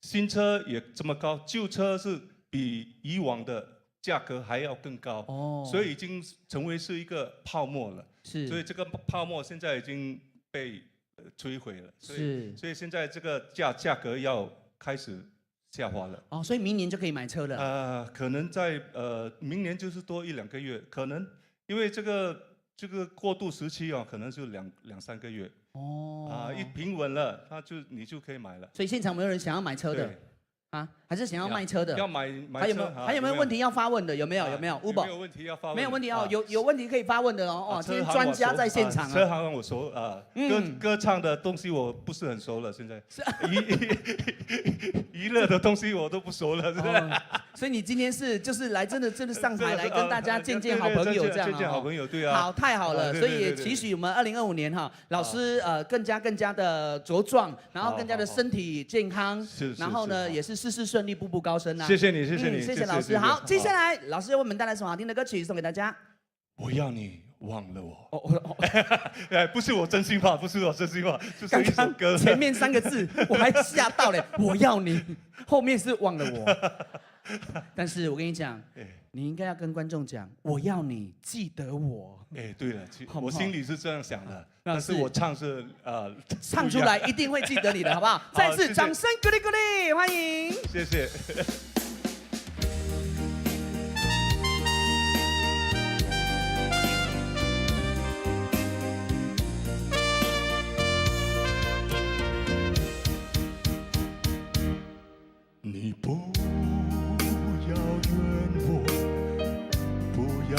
新車也這麼高，舊車是比以往的價格還要更高。哦。所以已經成為是一個泡沫了。所以這個泡沫現在已經被摧毀了。所以現在這個價格要開始下滑了。哦，所以明年就可以買車了。可能在明年就是多一兩個月，可能因為這個過渡時期啊，可能就兩三個月。哦。啊，一平穩了，他就你就可以買了。所以現場沒有人想要買車的。啊，還是想要賣車的？要買還有沒有？還有沒有問題要發問的？有沒有？有沒有？有沒有問題要發問？沒有問題哦，有問題可以發問的哦。哦，今天專家在現場啊。車行我熟啊，歌唱的東西我不是很熟了，現在。娛樂的東西我都不熟了，所以你今天是就是來真的真的上台來跟大家見見好朋友這樣。見見好朋友，對啊。好，太好了。所以也期許我們2025年哈，老師更加更加的茁壯，然後更加的身體健康，然後呢也是。事事順利，步步高升啊！謝謝你，謝謝你，謝謝老師。好，接下來老師為我們帶來什麼好聽的歌曲送給大家？我要你忘了我。哦哦，哎，不是我真心話，不是我真心話，就是一首歌。前面三個字我還嚇到嘞，我要你，後面是忘了我。但是我跟你講，你應該要跟觀眾講，我要你記得我。哎，對了，我心裡是這樣想的，但是我唱是唱出來一定會記得你的，好不好？再次掌聲鼓勵鼓勵，歡迎。謝謝。你不要怨我，不要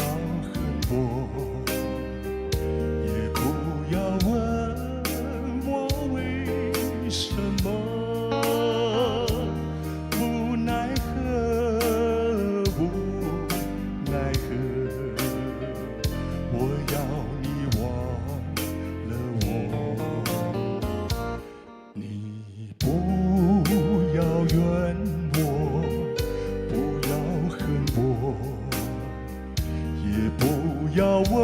恨我，也不要問我為什麼，無奈何，無奈何，我要你忘了我。你不要怨我，不要恨我，也不要問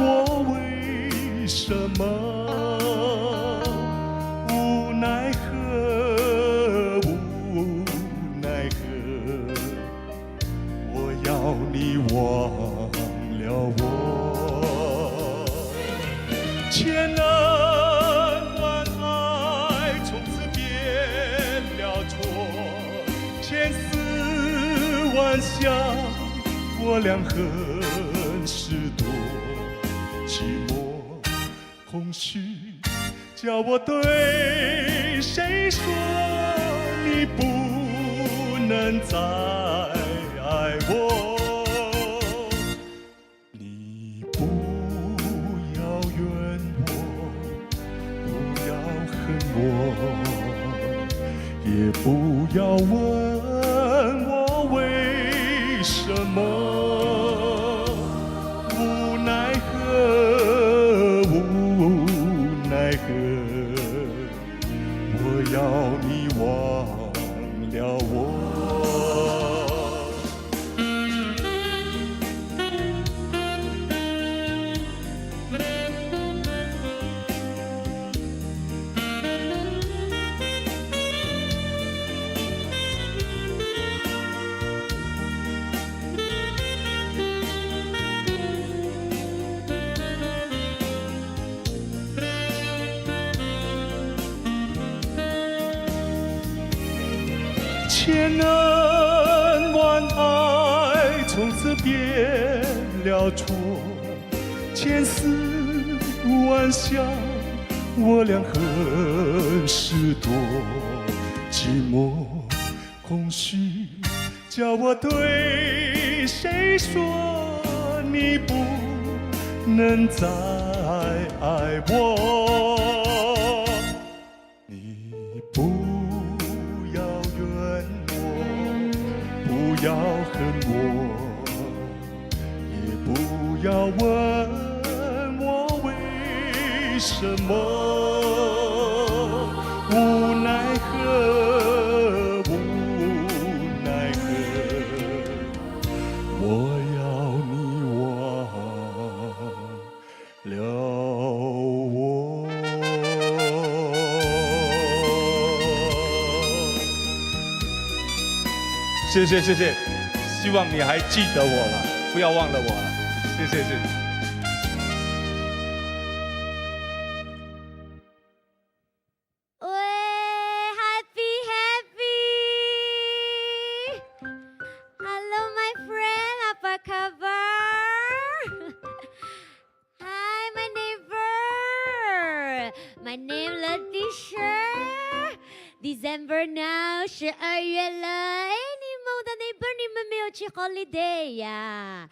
我為什麼，無奈何，無奈何，我要你忘了我。千恩萬愛從此變了錯，千絲萬想我倆何時多，寂寞空虛，叫我對誰說你不能再愛我。你不要怨我，不要恨我，也不要問我為什麼，無奈何，無奈何，我要你忘了我。千恩萬愛從此變了錯，千絲萬想我倆何時多，寂寞空虛，叫我對誰說你不能再愛我。你不要怨我，不要恨我，也不要問我為什麼，無奈何，無奈何，我要你忘了我。謝謝謝謝，希望你還記得我了，不要忘了我了，謝謝謝謝。喂，Happy Happy，Hello my friend, apa kabar? Hi my neighbor, my name Letitia. December now，12月了。哎，你們的 neighbor，你們沒有去 holiday 呀？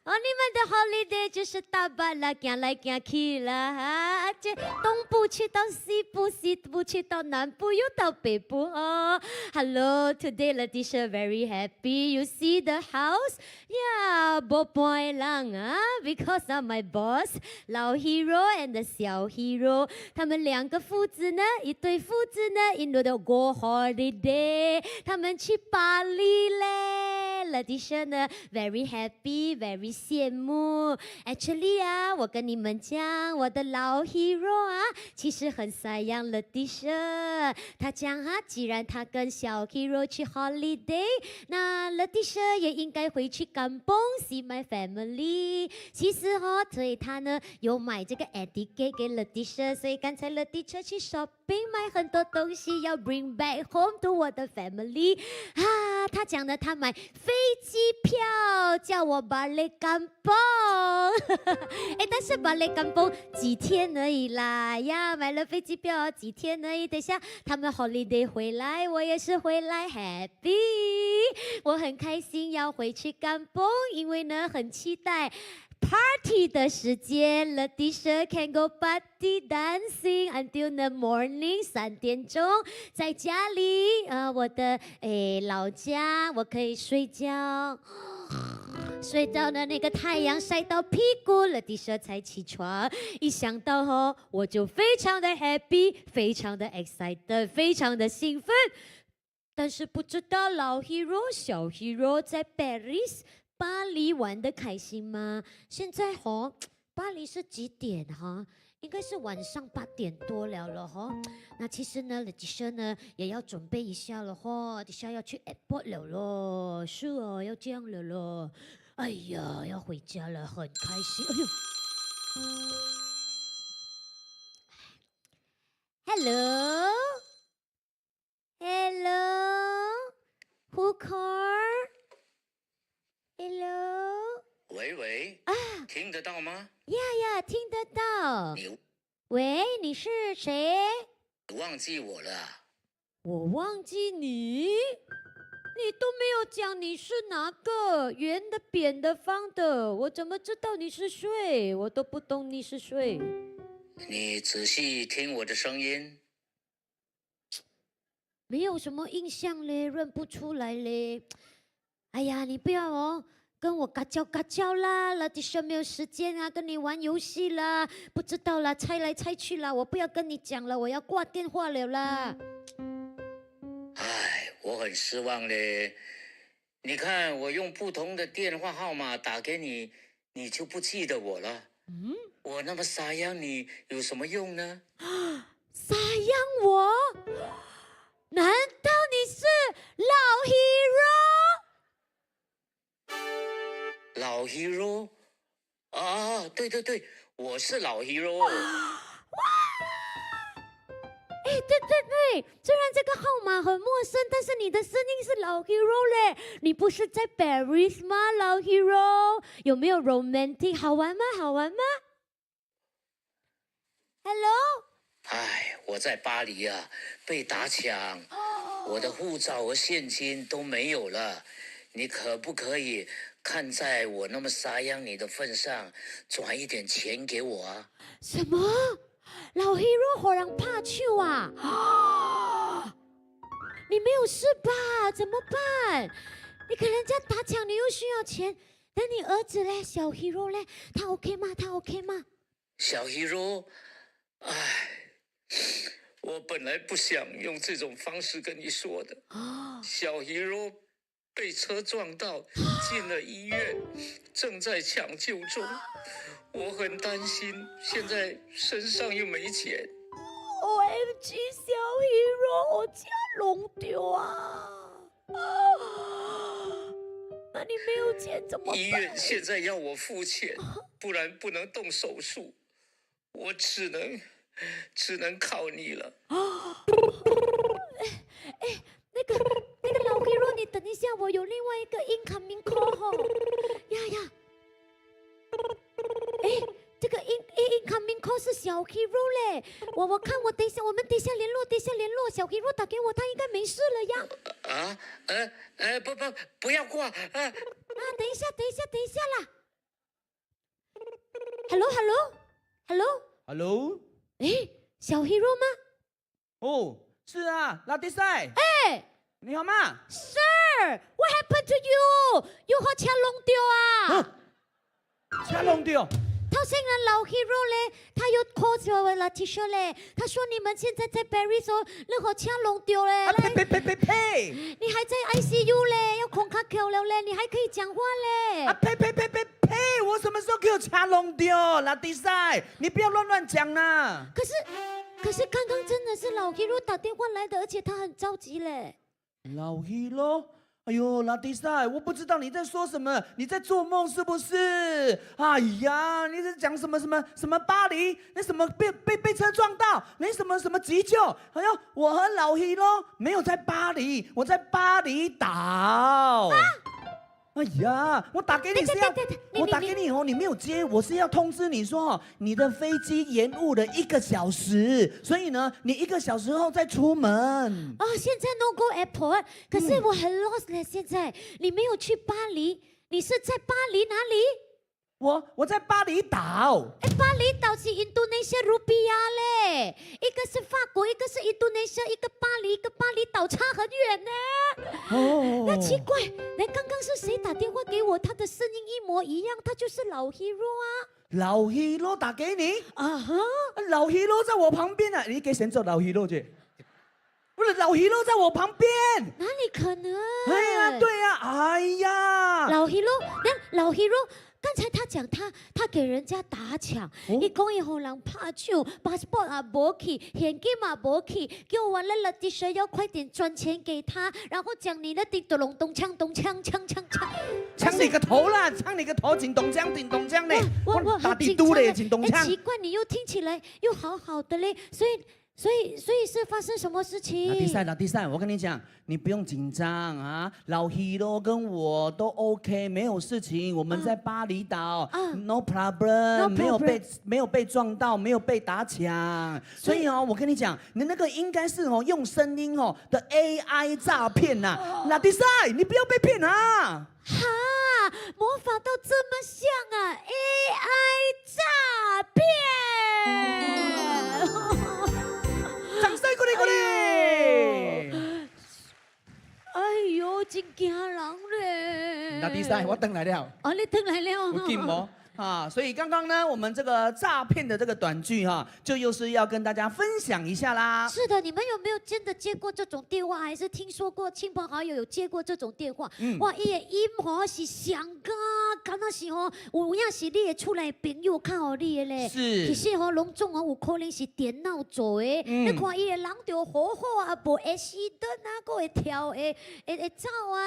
哦，你們的 holiday 就是打扮啦，行來行去啦，哈，這東部去到西部，西部去到南部，又到北部哦。Hello, today Letitia very happy. You see the house? Yeah, 無半人啊，because of my boss 老 hero and the 小 hero，他們兩個父子呢，一對父子呢，𪜶都過 holiday，他們去巴黎嘞。Letitia 呢，very happy, very 羨慕。Actually 啊，我跟你們講，我的老 hero 啊，其實很sayang Letitia。他講啊，既然他跟小 hero 去 holiday，那 Letitia 也應該回去 kampung see my family。其實哦，所以他呢有買這個 air ticket 給 Letitia，所以剛才 Letitia 去 shopping 買很多東西要 bring back home to 我的 family。啊，他講呢，他買飛機票叫我 balik kampung。哎，但是 balik kampung 幾天而已啦呀，買了飛機票幾天而已。等下他們 holiday 回來，我也是回來 happy，我很開心要回去 kampung，因為呢很期待 party 的時間，Letitia can go party dancing until the morning 3點鐘，在家裡，我的老家，我可以睡覺。睡到了那個太陽曬到屁股了，Letitia 才起床。一想到哦，我就非常的 happy，非常的 excited，非常的興奮。但是不知道老 hero 小 hero 在 Paris 巴黎玩的開心嗎？現在吼，巴黎是幾點哈？應該是晚上8點多了了哈。那其實呢，Letitia 呢也要準備一下了哈，等下要去 airport 了咯。是哦，要這樣了咯。哎呀，要回家了，很開心。哎呦，Hello，Hello，Who call？Hello，喂喂，啊，聽得到嗎？ Yeah yeah，聽得到。你喂，你是誰？忘記我了？我忘記你？你都沒有講你是哪個，圓的、扁的、方的，我怎麼知道你是誰？我都不懂你是誰。你仔細聽我的聲音。沒有什麼印象嘞，認不出來嘞。哎呀，你不要哦，跟我 kacau kacau 啦，Letitia 沒有時間啊，跟你玩遊戲啦，不知道啦，猜來猜去啦，我不要跟你講了，我要掛電話了啦。唉，我很失望嘞。你看，我用不同的電話號碼打給你，你就不記得我了。嗯，我那麼 sayang 你有什麼用呢？ sayang 我？難道你是老 hero？老 hero？啊，對對對，我是老 hero。哇！哎，對對對，雖然這個號碼很陌生，但是你的聲音是老 hero 嘞。你不是在 Paris 嗎？老 hero 有沒有 romantic？好玩嗎？好玩嗎？Hello？唉，我在巴黎啊，被打搶，我的護照和現金都沒有了。你可不可以看在我那麼 sayang 你的份上，轉一點錢給我啊？什麼？老 hero 予人拍搶啊！你沒有事吧？怎麼辦？你給人家打搶，你又需要錢。那你兒子嘞，小 hero 嘞，他 OK 嗎？他 OK 嗎？小 hero，唉，我本來不想用這種方式跟你說的。小 hero 被車撞到，進了醫院，正在搶救中。我很擔心，現在身上又沒錢。 OMG，小 hero，我家弄丟啊！那你沒有錢怎麼辦？醫院現在要我付錢，不然不能動手術。我只能靠你了。哎哎，那個老 hero，你等一下，我有另外一個 incoming call 吼。呀呀！哎，這個 incoming call 是小 hero 嘞，我看我等一下，我們等一下聯絡，等一下聯絡，小 hero 打給我，他應該沒事了呀。啊，哎哎，不不，不要掛啊！啊，等一下，等一下，等一下啦。？Hello，Hello，Hello， Hello，哎，小 hero 嗎？哦，是啊，拉迪賽，哎你好嗎？，Sir，what happened to you？又予車弄著啊？車弄著。頭先啊，老 hero 咧，他又 call 咗我啦，Letitia 咧，他說你們現在在 Paris 哦，你予車弄著咧，啊呸呸呸呸呸！你還在 ICU 咧，要空卡橋了咧，你還可以講話咧。啊呸呸呸呸呸！我什麼時候給我車弄著？拉迪賽，你不要亂亂講啦。可是剛剛真的是老 hero 打電話來的，而且他很着急嘞。老 hero，哎呦，拉迪賽，我不知道你在說什麼，你在做夢是不是？哎呀，你在講什麼什麼什麼巴黎？那什麼被車撞到？你什麼什麼急救？哎呦，我和老 hero 沒有在巴黎，我在巴厘島。啊！哎呀，我打給你是要，我打給你哦，你沒有接，我是要通知你說，你的飛機延誤了一個小時，所以呢，你一個小時後再出門。哦，現在 no go airport，可是我很 lost 了。現在你沒有去巴黎，你是在巴黎哪裡？我在巴厘島。哎，巴厘島是印度尼西亞 rupiah 嘞，一個是法國，一個是印度尼西亞，一個巴黎，一個巴厘島，差很遠呢。哦，那奇怪，那剛剛是誰打電話給我？他的聲音一模一樣，他就是老 hero 啊。老 hero 打給你？啊哈，老 hero 在我旁邊啊，你給誰做老 hero 去？不是老 hero 在我旁邊，哪裡可能？哎呀，對呀，哎呀，老 hero，那老 hero。剛才他講他給人家打搶，伊講伊予人拍搶，passport 也無去，現金也無去，叫我咧 Letitia 要快點轉錢給他，然後講你那啲咚咚鏘咚鏘鏘鏘鏘，槍你個頭啦，槍你個頭，真咚鏘，真咚鏘嘞，我打地都嘞，真咚鏘。奇怪，你又聽起來又好好的嘞，所以是發生什麼事情？拉迪賽，拉迪賽，我跟你講，你不用緊張啊，老 hero 跟我都 OK，沒有事情。我們在巴厘島，no problem，沒有被撞到，沒有被打搶。所以哦，我跟你講，你那個應該是哦用聲音哦的 AI 詐騙吶。拉迪賽，你不要被騙啊！哈，模仿到這麼像啊，AI 詐騙！掌聲鼓勵鼓勵！哎呦，真驚人咧！拉迪賽，我轉來了。哦，你轉來了。有緊無？啊，所以剛剛呢，我們這個詐騙的這個短劇哈，就又是要跟大家分享一下啦。是的，你們有沒有真的接過這種電話，還是聽說過親朋好友有接過這種電話？哇，伊的音吼是像噶，敢若是吼，有影是你的厝內朋友敲予你的咧。其實吼，攏總哦有可能是電腦做的。你看伊的人就好好啊，無 accident 啊，閣會跳會會會走啊，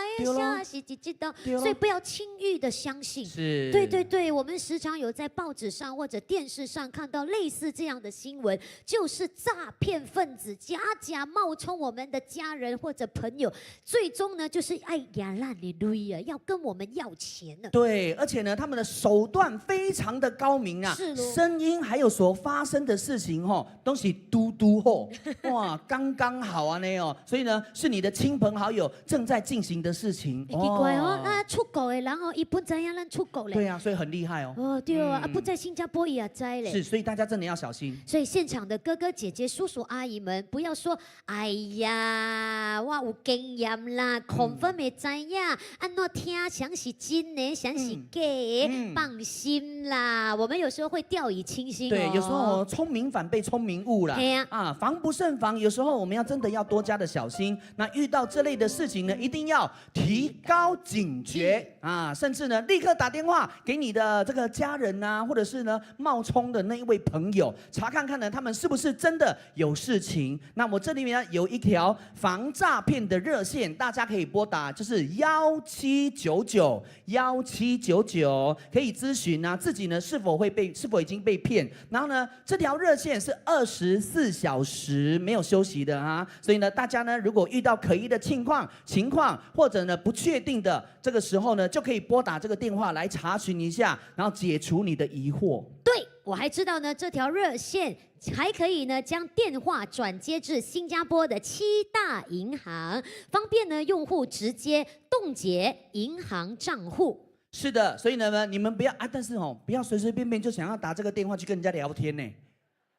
啥是一這道，所以不要輕易的相信。對對對，我們時常有在報紙上或者電視上看到類似這樣的新聞，就是詐騙分子假假冒充我們的家人或者朋友，最終呢就是愛迺咱的鐳啊，要跟我們要錢呢。對，而且呢，他們的手段非常的高明啊，是聲音還有所發生的事情吼，都是拄拄好，哇，剛剛好啊那哦，所以呢，是你的親朋好友正在進行的事情。奇怪哦，那出國的人哦，伊本知影咱出國咧。對啊，所以很厲害哦。哦，對啊，啊不在新加坡也知咧。是，所以大家真的要小心。所以現場的哥哥姐姐、叔叔阿姨們，不要說，哎呀，我有經驗啦，confirm 會知影，按怎聽像是真的，像是假的，放心啦。我們有時候會掉以輕心。對，有時候聰明反被聰明誤啦。啊，防不勝防，有時候我們要真的要多加的小心。那遇到這類的事情呢，一定要提高警覺啊，甚至呢，立刻打電話給你的這個家人啊，或者是呢冒充的那一位朋友，查看看呢，他們是不是真的有事情。那我這裡面呢有一條防詐騙的熱線，大家可以撥打，就是1799 1799，可以諮詢啊自己呢是否會被，是否已經被騙。然後呢，這條熱線是24小時沒有休息的啊，所以呢，大家呢如果遇到可疑的情況，或者呢不確定的這個時候呢，就可以撥打這個電話來查詢一下，然後解除你的疑惑。對，我還知道呢，這條熱線還可以呢將電話轉接至新加坡的七大銀行，方便呢用戶直接凍結銀行賬戶。是的，所以呢，你們不要啊，但是哦，不要隨隨便便就想要打這個電話去跟人家聊天呢。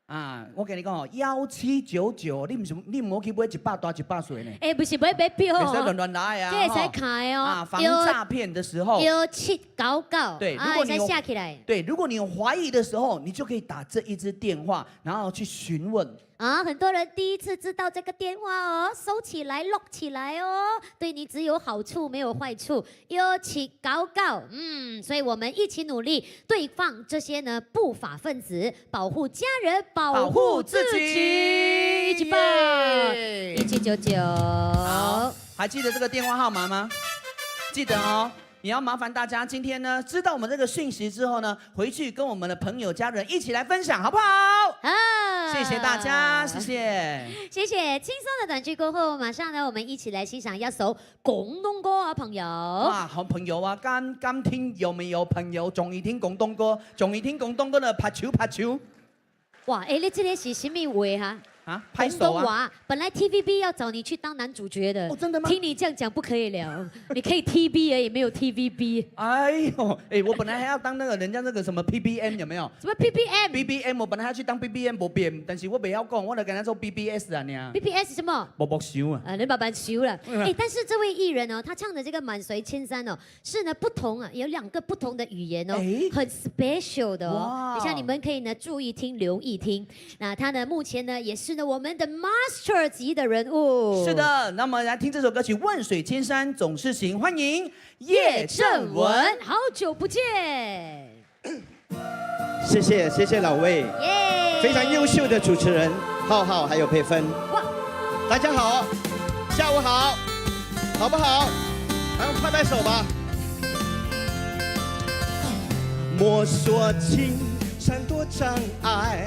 啊，我跟你講哦，1799，你毋是你毋好去買100大100細呢。哎，不是買買票袂使亂亂來啊！這會使卡的哦。啊，防詐騙的時候。1799。對，如果你有寫起來。對，如果你有懷疑的時候，你就可以打這一支電話，然後去詢問。啊，很多人第一次知道這個電話哦，收起來，錄起來哦，對你只有好處沒有壞處。1799，嗯，所以我們一起努力對抗這些呢不法分子，保護家人，保護自己。一起報，1799。好，還記得這個電話號碼嗎？記得哦。也要麻煩大家，今天呢，知道我們這個訊息之後呢，回去跟我們的朋友、家人一起來分享，好不好？好，謝謝大家，謝謝，謝謝。輕鬆的短劇過後，馬上呢，我們一起來欣賞一首廣東歌啊，朋友。哇，好朋友啊，剛剛聽有沒有朋友中意聽廣東歌？中意聽廣東歌的拍手拍手。哇，哎，你這個是什麼話哈？啊，拍手啊！本來 TVB 要找你去當男主角的，哦，真的嗎？聽你這樣講不可以了，你可以 TV 而已，沒有 TVB。哎呦，哎，我本來還要當那個人家那個什麼 PBM 有沒有？什麼 PBM？ BBM 我本來還要去當 BBM 無變，但是我袂曉講，我就跟他做 BBS 啊，你 BBS 什麼？薄薄修啊！啊，你慢慢修了。哎，但是這位藝人哦，他唱的這個《滿隨千山》哦，是呢不同啊，有兩個不同的語言哦，很 special 的哦。等下你們可以呢注意聽，留意聽。那他呢目前呢也是呢我們的 master 級的人物。是的，那麼來聽這首歌曲《萬水千山總是情》，歡迎葉正文，好久不見。謝謝謝謝老魏，非常優秀的主持人浩浩還有佩芬。哇，大家好，下午好，好不好？來，我們拍拍手吧。莫說青山多障礙，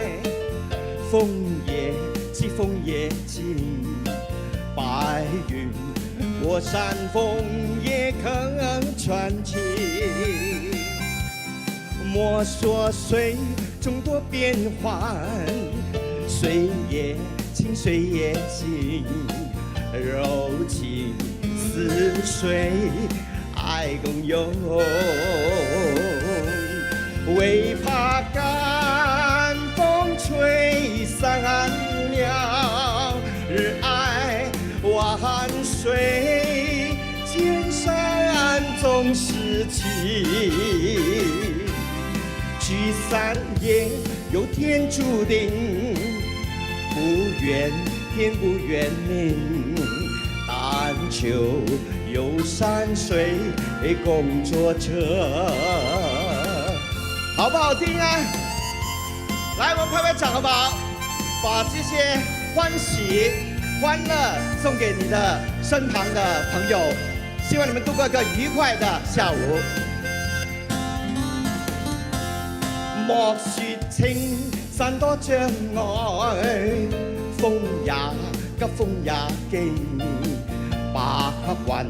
風也急，風也勁，白雲過山峰也可傳奇。莫說水中多變幻，水也清，水也靜，柔情似水，愛共有。唯怕乾風吹散了，熱愛萬水千山總是情。聚散也有天注定，不怨天不怨命，但求有山水共作證。好不好聽啊？來，我們拍拍掌，好不好？把這些歡喜、歡樂送給你的身旁的朋友，希望你們度過一個愉快的下午。莫說青山多障礙，風也急，風也勁，白雲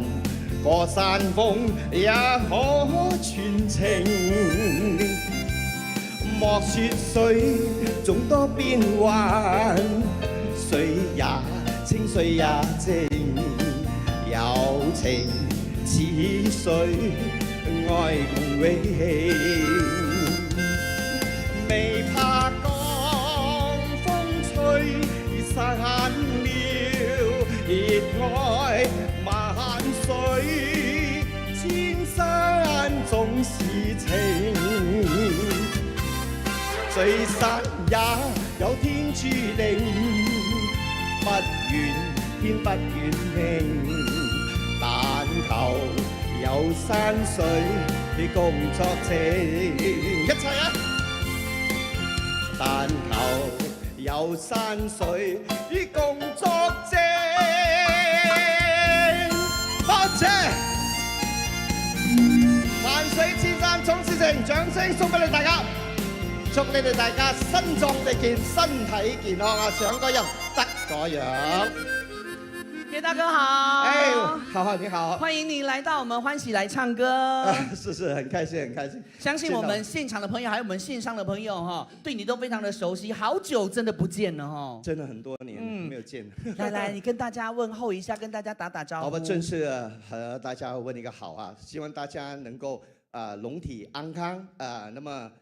過山峰也可傳情。莫說水中多變幻，水也清，水也靜，有情似水，愛共永。未怕江風吹散了，熱愛萬水千山總是情。聚散也有天注定，不怨天不怨命，但求有山水共作證。一齊啊！但求有山水共作證。多謝，萬水千山總是情，掌聲送俾你大家，祝你哋大家身壯力健，身體健康啊！上個人得個樣。葉大哥好，哎，好好你好，歡迎你來到我們歡喜來唱歌。是是，很開心很開心。相信我們現場的朋友，還有我們線上的朋友哈，對你都非常的熟悉，好久真的不見了哈。真的很多年沒有見。來來，你跟大家問候一下，跟大家打打招呼。好吧，正式和大家問一個好啊，希望大家能夠龍體安康啊，那麼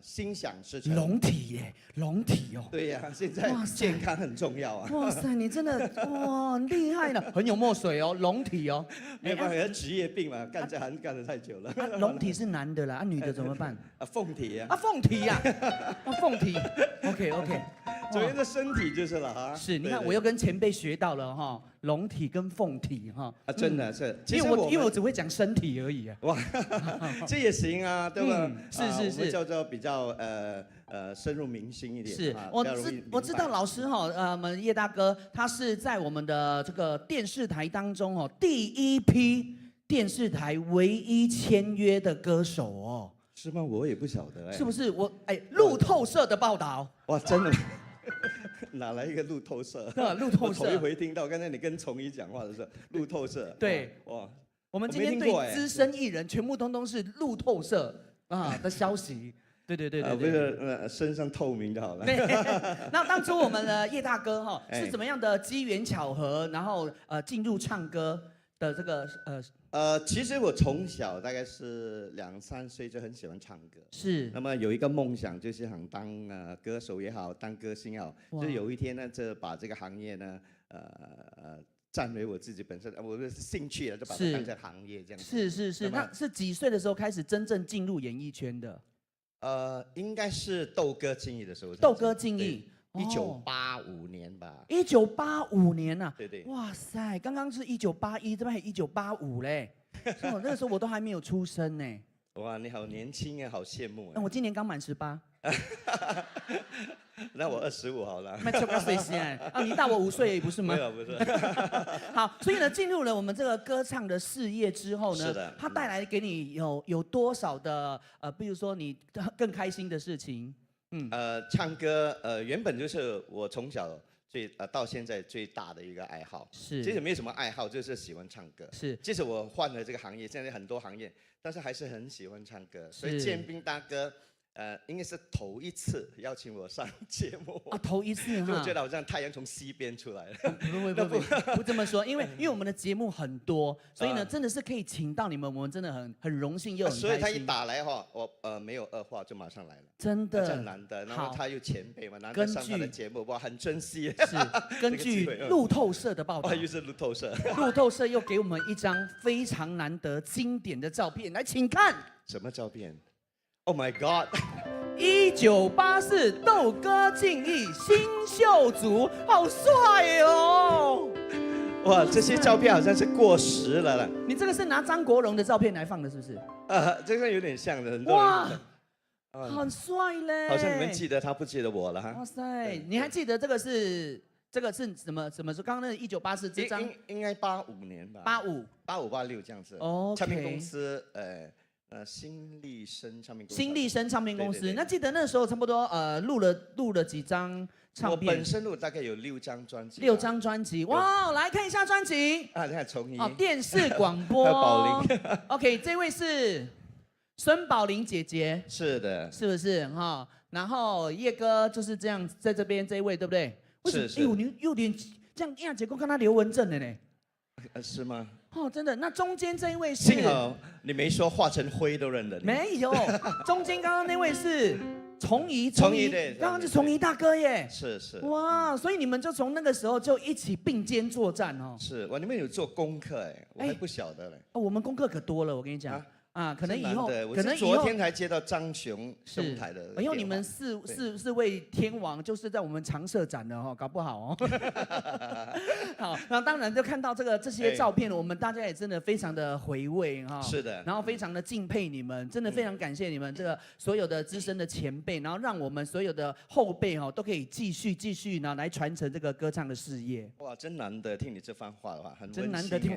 心想事成。龍體耶，龍體哦。對呀，現在健康很重要啊。哇塞，你真的哇厲害了，很有墨水哦，龍體哦。沒有辦法，職業病嘛，幹這行幹得太久了。龍體是男的啦，啊女的怎麼辦？啊鳳體啊。啊鳳體呀，啊鳳體。OK OK。總言之，身體就是了哈。是，你看我又跟前輩學到了哈，龍體跟鳳體哈。啊，真的是，因為我只會講身體而已啊。哇，這也行啊，對吧？是是是，叫做比較深入民心一點。是，我知道老師哈，我們葉大哥他是在我們的這個電視台當中哦，第一批電視台唯一簽約的歌手哦。是嗎？我也不曉得哎。是不是？我哎，路透社的報道。哇，真的。哪來一個路透社？路透社。頭一回聽到，剛才你跟崇儀講話的時候，路透社。對，哇，我們今天對資深藝人全部通通是路透社啊的消息。對對對對，不是，身上透明就好了。對。那當初我們的葉大哥哈是怎麼樣的機緣巧合，然後進入唱歌的這個？其實我從小大概是兩三歲就很喜歡唱歌。是。那麼有一個夢想，就是想當歌手也好，當歌星也好，就有一天呢，就把這個行業呢，佔為我自己本身，我的興趣啊，就把它當成行業這樣子。是是是，那是幾歲的時候開始真正進入演藝圈的？應該是鬥歌競藝的時候。鬥歌競藝，1985年吧。1985年啊。對對。哇塞，剛剛是1981，這邊還1985嘞。那個時候我都還沒有出生呢。哇，你好年輕啊，好羨慕啊。那我今年剛滿18。那我25好了。那就個歲先啊，你大我5歲不是嗎？沒有，不是。好，所以呢，進入了我們這個歌唱的事業之後呢，是的，它帶來給你有多少的比如說你更開心的事情？嗯，唱歌，原本就是我從小最到現在最大的一個愛好。是，其實沒什麼愛好，就是喜歡唱歌。是，即使我換了這個行業，現在很多行業，但是還是很喜歡唱歌。所以建斌大哥，應該是頭一次邀請我上節目啊，頭一次就我覺得好像太陽從西邊出來了。不不不不，不這麼說，因為我們的節目很多，所以呢，真的是可以請到你們，我們真的很榮幸又很開心。所以他一打來哈，我沒有二話就馬上來了。真的，很難得，然後他又前輩嘛，難得上他的節目，哇，很珍惜。是，根據路透社的報道，又是路透社，路透社又給我們一張非常難得經典的照片，來，請看。什麼照片？Oh my God！ 1984鬥歌競藝新秀組，好帥哦！哇，這些照片好像是過時了啦。你這個是拿張國榮的照片來放的，是不是？這個有點像的。哇，很帥嘞！好像你們記得他，不記得我了哈。哇塞，你還記得這個是什麼？什麼時候？剛剛那1984這張應該85年吧？八五、85、86這樣子。哦，唱片公司，新力聲唱片公司。新力聲唱片公司，那記得那時候差不多錄了幾張唱片。我本身錄大概有六張專輯。六張專輯，哇！來看一下專輯。啊，你看崇儀。哦，電視廣播。寶玲。 OK，這位是孫寶玲姐姐。是的。是不是哈？然後葉哥就是這樣，在這邊這一位，對不對？是是。哎呦，你有點這樣樣結果跟他劉文正的呢。是嗎？哦，真的。那中間這一位是？幸好你沒說化成灰都認得你。沒有，中間剛剛那位是崇儀，崇儀對，剛剛是崇儀大哥耶。是是。哇，所以你們就從那個時候就一起並肩作戰哦。是，哇，你們有做功課哎，我還不曉得嘞。哦，我們功課可多了，我跟你講。啊，可能以後，可能昨天才接到張雄兄台的，因為你們四位天王就是在我們常設展的哈，搞不好哦。好，那當然就看到這些照片，我們大家也真的非常的回味哈。是的。然後非常的敬佩你們，真的非常感謝你們這個所有的資深的前輩，然後讓我們所有的後輩哈都可以繼續繼續呢來傳承這個歌唱的事業。哇，真難得聽你這番話的話，很真難得聽，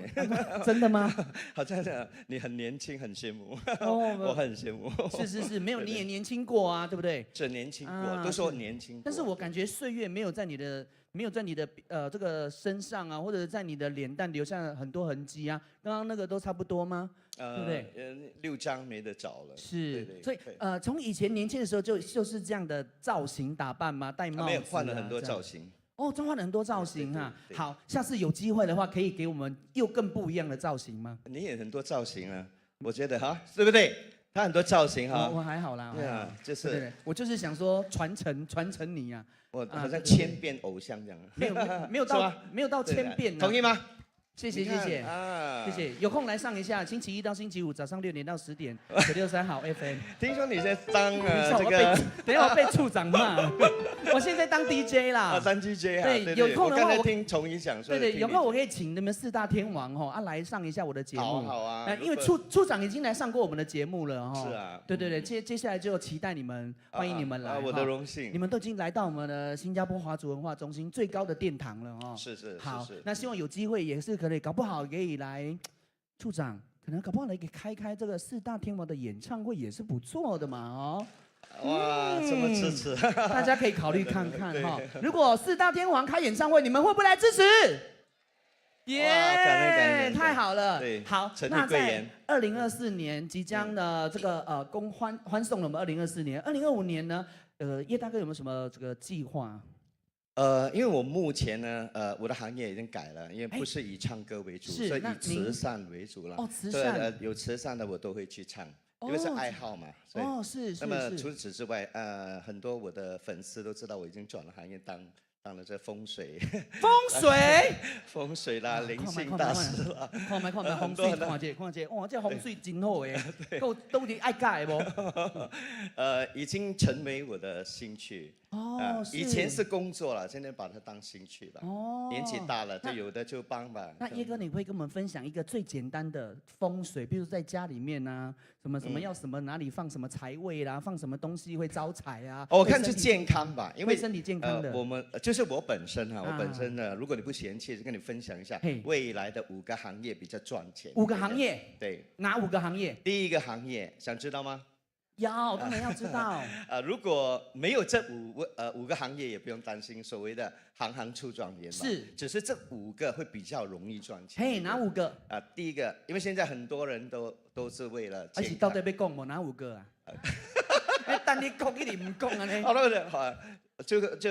真的嗎？好像你很年輕，很羨慕，我很羨慕。是是是，沒有你也年輕過啊，對不對？是年輕過，都說年輕。但是我感覺歲月沒有在你的這個身上啊，或者在你的臉蛋留下很多痕跡啊。剛剛那個都差不多嗎？對不對？六張沒得找了。是，所以從以前年輕的時候就是這樣的造型打扮嗎？戴帽子？沒有，換了很多造型。哦，轉換了很多造型啊。好，下次有機會的話，可以給我們又更不一樣的造型嗎？你也很多造型啊。我覺得哈，對不對？他很多造型哈。我還好啦。對啊，就是。對對，我就是想說傳承傳承你啊。我好像千變偶像這樣。沒有沒有到沒有到千變。同意嗎？謝謝謝謝啊，謝謝，有空來上一下，星期一到星期五早上6點到10點，963好 FM。聽說你在當這個，等下我被處長罵。我現在當 DJ 啦。啊，當 DJ 啊。對，有空的話我聽崇儀講說。對對，有空我可以請你們四大天王吼啊來上一下我的節目。好好啊。因為處長已經來上過我們的節目了哈。是啊。對對對，接下來就期待你們，歡迎你們來。啊，我的榮幸。你們都已經來到我們的新加坡華族文化中心最高的殿堂了哦。是是。好，那希望有機會也是可以，搞不好可以來，處長可能搞不好來給開開這個四大天王的演唱會也是不錯的嘛哦。哇，這麼支持，大家可以考慮看看哈。如果四大天王開演唱會，你們會不會來支持？耶，太好了。對，好，那在2024年即將的這個公歡送了我們二零二四年，2025年呢，葉大哥有沒有什麼這個計劃？因為我目前呢，我的行業已經改了，因為不是以唱歌為主，是以慈善為主了。哦，慈善。有慈善的我都會去唱，因為是愛好嘛。哦，是是。那麼除此之外，很多我的粉絲都知道我已經轉了行業，當了這風水。風水。風水啦，靈性大師啦。看覓看覓風水，看這看這，哇，這風水真好誒，夠都是愛改無？已經成為我的興趣。哦，以前是工作了，現在把它當興趣吧。哦，年紀大了，就有的就幫吧。那葉哥，你會跟我們分享一個最簡單的風水，比如在家裡面啊，什麼什麼要什麼哪裡放什麼財位啦，放什麼東西會招財啊？我看是健康吧，因為身體健康的。我們就是我本身哈，我本身呢，如果你不嫌棄，就跟你分享一下未來的五個行業比較賺錢。五個行業？對。哪五個行業？第一個行業，想知道嗎？要，當然要知道。如果沒有這五個行業，也不用擔心所謂的行行出狀元嘛。是，只是這五個會比較容易賺錢。嘿，哪五個？啊，第一個，因為現在很多人都是為了。而且到底欲講無？哪五個啊？等你講，一直毋講按呢。好了，好，就第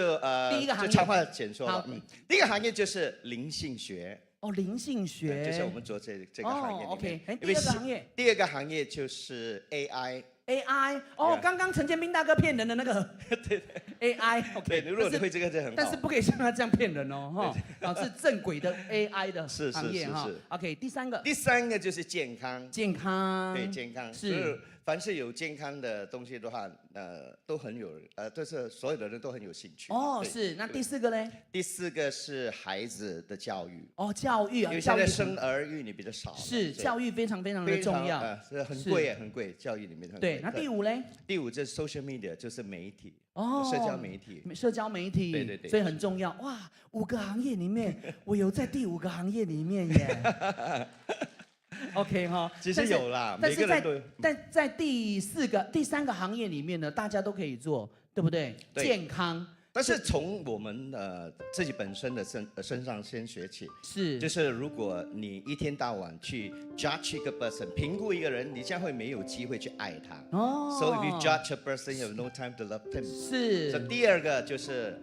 一個行業，就長話簡說了。嗯，第一個行業就是靈性學。哦，靈性學。就是我們做這個行業。哦，OK。哎，第二個行業。第二個行業就是 AI。 AI 哦，剛剛陳建斌大哥騙人的那個，對對，AI，OK，對，如果你會這個就很好，但是不可以像他這樣騙人哦，哈，啊，是正軌的 AI 的行業哈。OK，第三個，第三個就是健康，健康，對，健康是，凡是有健康的東西的話，都很有，都是所有的人都很有興趣。哦，是，那第四個呢？第四個是孩子的教育。哦，教育啊，因為現在生兒育女比較少。是，教育非常非常的重要。是很貴，很貴，教育裡面很貴。對，那第五嘞？第五就是 social media，就是媒體。哦，社交媒體。社交媒體。對對對。所以很重要。哇，五個行業裡面，我有在第五個行業裡面耶。OK 哈，其實有啦，但是在第四個、第三個行業裡面呢，大家都可以做，對不對？健康。但是從我們自己本身的身上先學起，就是如果你一天到晚去 judge 一個 person，評估一個人，你將會沒有機會去愛他。哦。So if you judge a person, you have no time to love him。So 第二個就是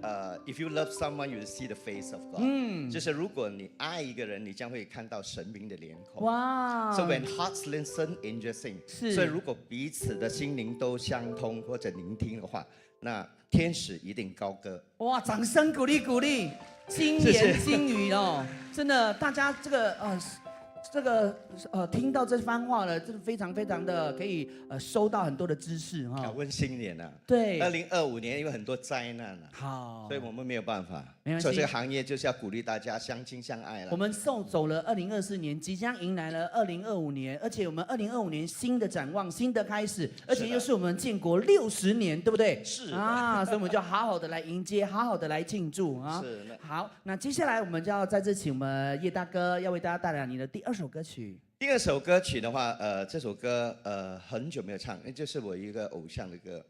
if you love someone, you see the face of God。嗯。就是如果你愛一個人，你將會看到神明的臉孔。哇。 So when hearts listen, angels sing。所以如果彼此的心靈都相通或者聆聽的話，那天使一定高歌。哇！掌聲鼓勵鼓勵，金言金語哦，真的，大家這個聽到這番話了，真的非常非常的可以收到很多的知識哈。溫馨年啊。對。2025年因為很多災難啊。所以我們沒有辦法。沒關係。所以這個行業就是要鼓勵大家相親相愛了。我們送走了2024年，即將迎來了二零二五年，而且我們二零二五年新的展望，新的開始，而且又是我們建國60年，對不對？是。啊，所以我們就好好的來迎接，好好的來慶祝啊。是。好，那接下來我們就要再次請我們葉大哥，要為大家帶來你的第二首歌曲。第二首歌曲的話，這首歌很久沒有唱，那就是我一個偶像的歌，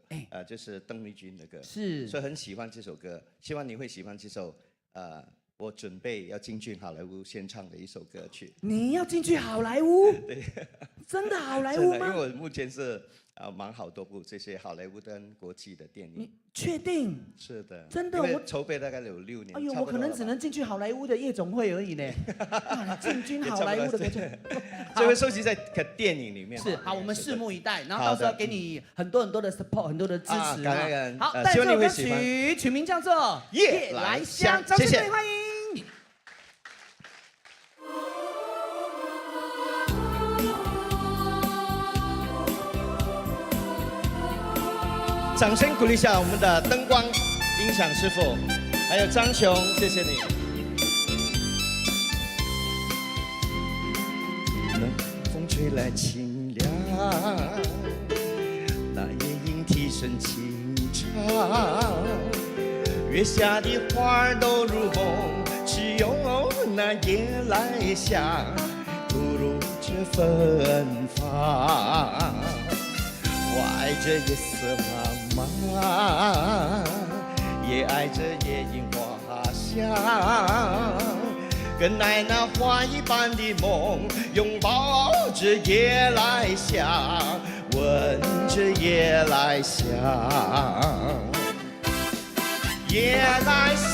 就是鄧麗君的歌，所以很喜歡這首歌，希望你會喜歡這首，我準備要進軍好萊塢先唱的一首歌曲。你要進去好萊塢？對，真的好萊塢嗎？因為我目前是忙好多部這些好萊塢跟國際的電影。你確定？是的，真的我因為籌備大概有6年。哎呦，我可能只能進去好萊塢的夜總會而已呢。進軍好萊塢的國際，這會收集在個電影裡面。是，好，我們拭目以待，然後到時候給你很多很多的 support，很多的支持。感恩感恩。好，帶這首歌曲，曲名叫做《夜來香》，掌聲歡迎。掌聲鼓勵一下我們的燈光、音響師傅，還有張雄，謝謝你。南風吹來清涼，那夜鶯啼聲輕唱，月下的花兒都入夢，只有那夜來香吐露著芬芳。我愛這夜色茫茫，也愛這夜鶯花香，更愛那花一般的夢，擁抱着夜來香，聞着夜來香，夜來香，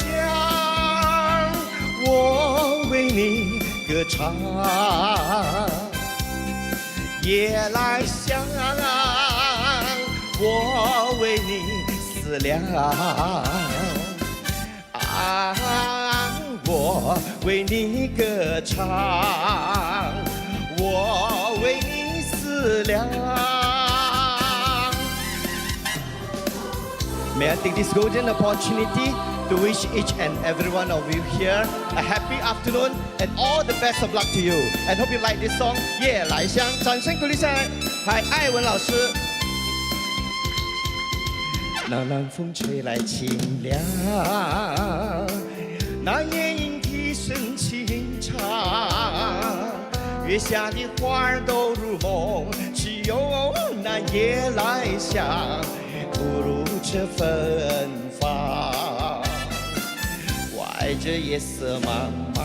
我為你歌唱，夜來香。我為你思量，啊，我為你歌唱，我為你思量。May I take this golden opportunity to wish each and every one of you here a happy afternoon and all the best of luck to you. And hope you like this song. 夜來香，掌聲鼓勵下來，還艾文老師。那南風吹來清涼，那夜鶯啼聲輕唱，月下的花兒都入夢，只有那夜來香吐露著芬芳。我愛這夜色茫茫，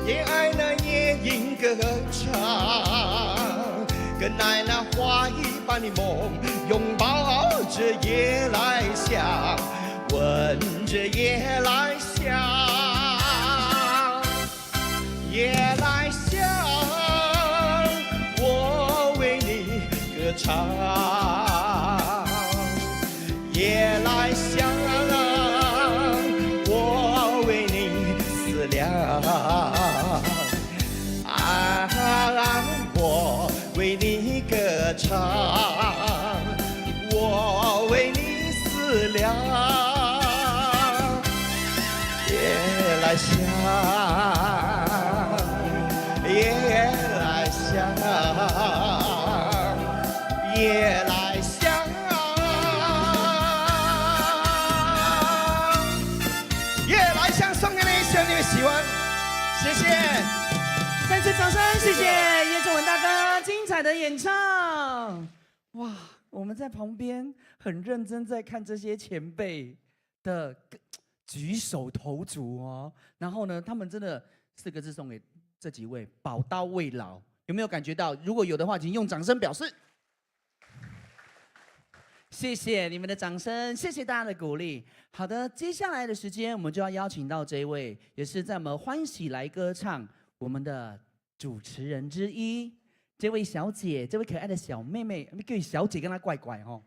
也愛那夜鶯歌唱，更愛那花一般的夢，擁抱着夜來香，聞着夜來香，夜來香，我為你歌唱，夜來香，我為你思量，啊，我為你歌唱。我為你思量，夜來香，夜來香，夜來香，夜來香送給你，希望你們喜歡，謝謝。再次掌聲，謝謝葉仲文大哥精彩的演唱，哇！我們在旁邊很認真在看這些前輩的舉手投足哦，然後呢，他們真的四個字送給這幾位：寶刀未老。有沒有感覺到？如果有的話，請用掌聲表示。謝謝你們的掌聲，謝謝大家的鼓勵。好的，接下來的時間，我們就要邀請到這一位，也是在我們歡喜來歌唱我們的主持人之一。這位小姐，這位可愛的小妹妹，叫小姐跟她怪怪哦，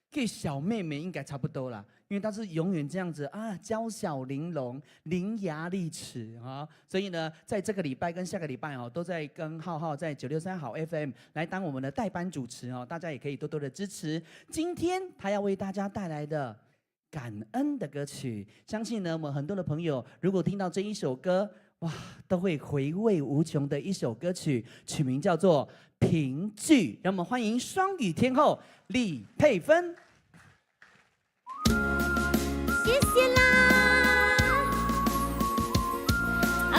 叫小妹妹應該差不多啦，因為她是永遠這樣子啊，嬌小玲瓏、伶牙俐齒啊，所以呢，在這個禮拜跟下個禮拜哦，都在跟浩浩在963好 FM 來當我們的代班主持哦，大家也可以多多的支持。今天她要為大家帶來的感恩的歌曲，相信呢，我們很多的朋友如果聽到這一首歌，哇，都會回味無窮的一首歌曲，曲名叫做《憑據》。讓我們歡迎雙語天后李佩芬。謝謝啦。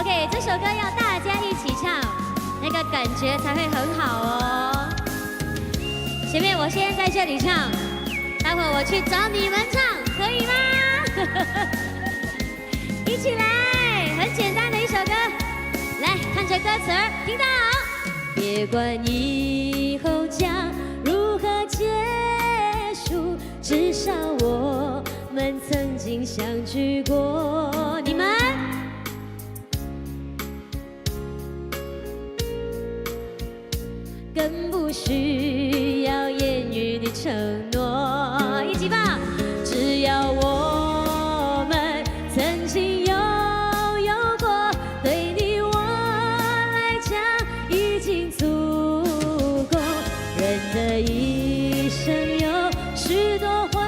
OK，這首歌要大家一起唱，那個感覺才會很好哦。前面我先在這裡唱，待會我去找你們唱，可以嗎？一起來，很簡單的一首歌，來看着歌詞，聽到。別管以後將如何結束，至少我們曾經相聚過。你們更不需要言語的承諾，一起吧。只要我們曾經擁有過，對你我來講已經足夠。人的一生有許多回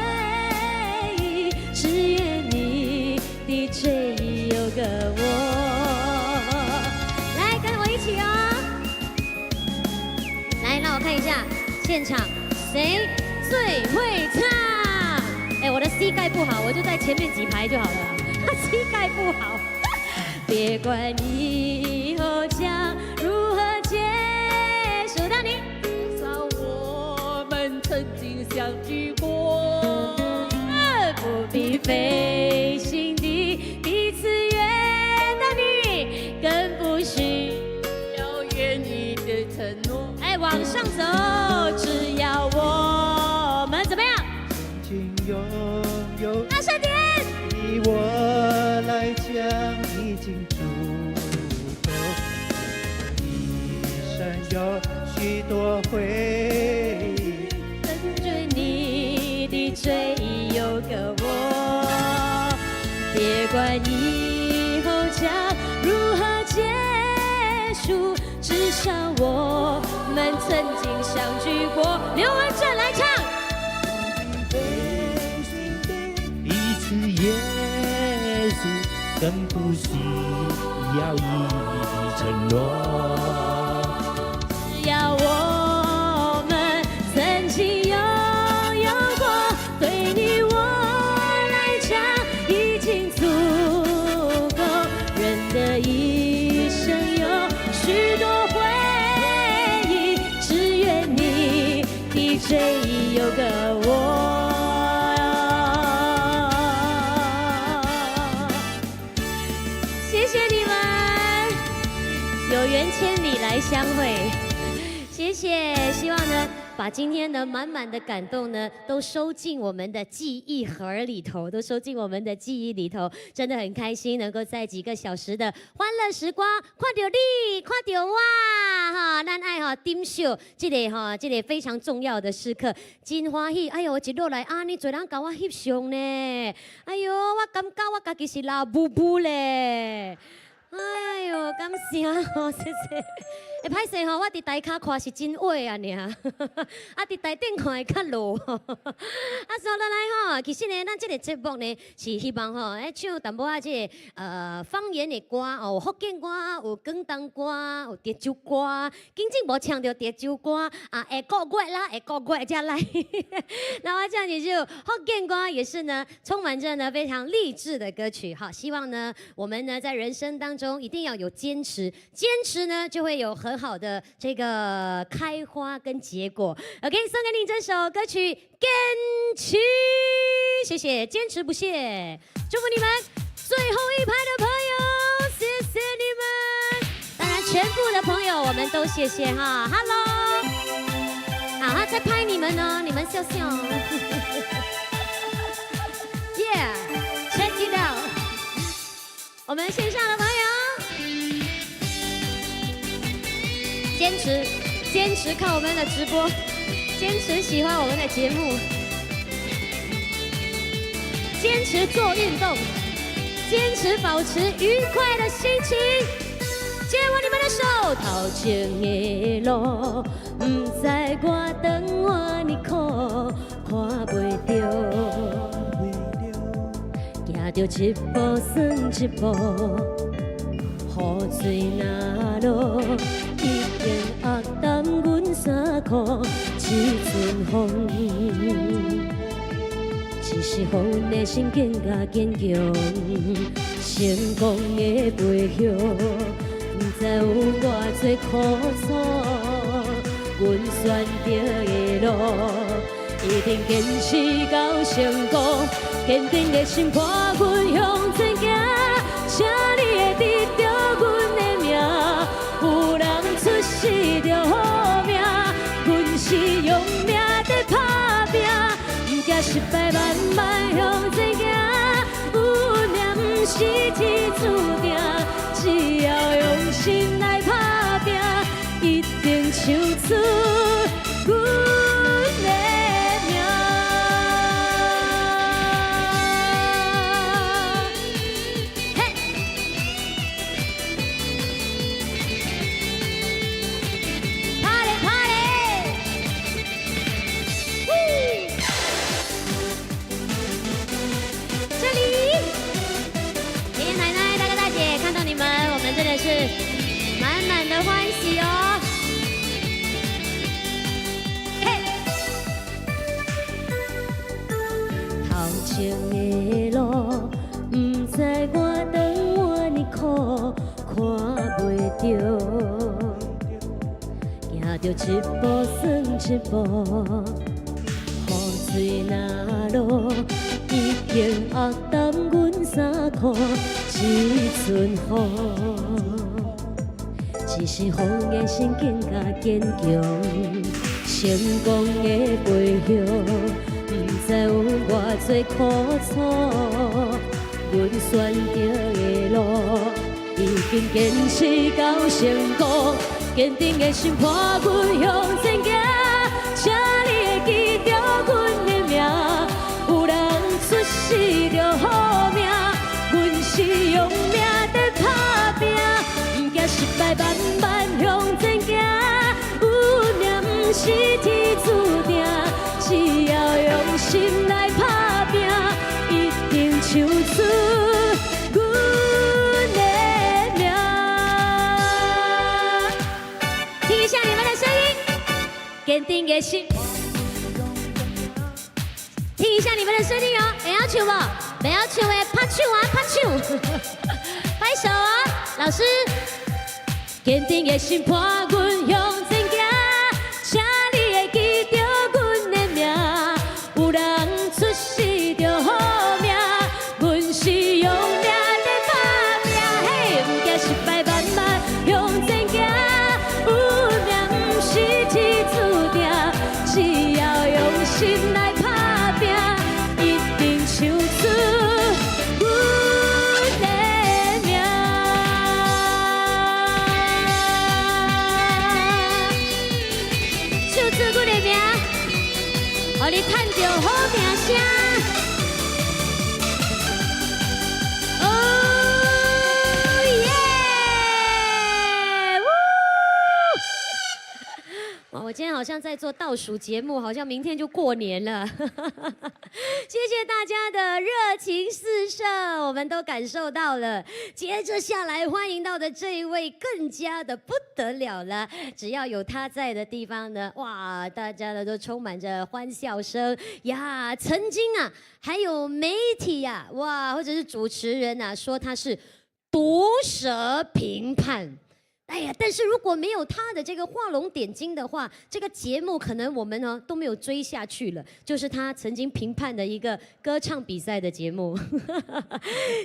憶，只願你的追憶有個我。來，跟我一起哦。來，讓我看一下現場誰最會唱。哎，我的膝蓋不好，我就在前面幾排就好了。膝蓋不好，別管以後將如何結束。到你，至少我們曾經相聚過，不必費心地彼此約到你，更不需要言語的承諾。哎，往上走，只要我們怎麼樣？曾經擁有，大聲點！對我來講已經足夠。一生有許多回憶，跟著你的追憶有個我，別管以後將如何結束，至少我們曾經相聚過。劉文正來唱。彼此結束，更不需要言語的承諾。只要我們曾經擁有過，對你我來講已經足夠。人的一生有許多回憶，只願你的追憶有個我。謝謝你們，有緣千里來相會。謝謝，希望呢，把今天呢滿滿的感動呢，都收進我們的記憶盒裡頭，都收進我們的記憶裡頭，真的很開心，能夠在幾個小時的歡樂時光，看著你，看著我，哈，咱愛哈珍惜這個哈，這個非常重要的時刻，真歡喜。哎呦，一落來啊，呢濟人共我翕相呢，哎呦，我感覺我家己是老布布咧。哎呦，感謝哦，謝謝。會歹勢吼，我佇台跤看是真矮啊，爾，啊佇台頂看會較落。啊，所以來吼，其實呢，咱這個節目呢是希望吼，愛唱淡薄仔這個方言的歌哦，有福建歌，有廣東歌，有潮州歌。今日無唱著潮州歌啊，下個月啦，下個月才來。那我唱一首福建歌，也是呢，充滿著呢非常勵志的歌曲。好，希望呢，我們呢在人生當中一定要有堅持，堅持呢就會有很好的這個開花跟結果。OK，送給你這首歌曲《堅持》，謝謝，堅持不懈，祝福你們最後一排的朋友，謝謝你們。當然，全部的朋友我們都謝謝哈，Hello，好，他在拍你們呢，你們笑笑。Yeah，check it out，我們線上的朋友。堅持，堅持看我們的直播，堅持喜歡我們的節目，堅持做運動，堅持保持愉快的心情。借我你們的手。頭前的路，毋知我當偌呢苦，看袂著，行著一步算一步，雨水若落，已經壓淡阮衫褲，這陣風，只是予阮的心更加堅強。成功的背後，毋知有偌濟苦楚，阮選擇的路，一定堅持到成功。堅定的心伴阮向前行，請你會記著阮的名。有人出世就慢向前行。有命毋是天注定，只要用心來打拼，一定唱出阮的名。嘿，拍咧拍咧，呼！這裡，爺爺奶奶、大哥大姐，看到你們，我們真的是滿滿的歡喜哦。嘿，頭前的路，毋知我當我呢苦，看袂著，行著一步算一步。雨水若落，已經壓淡阮衫褲，這陣雨，只是予眼神更加堅強。成功的背後，毋知有偌濟苦楚。阮選擇的路，已經堅持到成功，堅定的心伴阮向前行。請你會記著阮的名，有人出世著好命，阮是用命在打拼，毋驚失敗，慢慢向前行。有命毋是天注定，只要用心來打拼，一定唱出阮的名。聽一下你們的聲音，堅定的心。聽一下你們的聲音哦，會曉唱無？袂曉唱的拍手啊，拍手，拍手哦，老師。堅定的心伴阮向前行，請你會記著阮的名。有人出世著好命，阮是用命在打拼，嘿，毋驚失敗，慢慢向前行。有命毋是天注定，只要用心來打拼，一定唱出阮的名。唱出阮的名，予你趁著好名聲。哦耶！呜！哇，我今天好像在做倒數節目，好像明天就過年了。謝謝大家的熱情四射，我們都感受到了。接着下來歡迎到的這一位更加的不得了了，只要有他在的地方呢，哇，大家呢都充滿着歡笑聲呀。曾經啊，還有媒體呀，哇，或者是主持人啊，說他是毒舌評判。哎呀，但是如果沒有他的這個畫龍點睛的話，這個節目可能我們呢都沒有追下去了。就是他曾經評判的一個歌唱比賽的節目。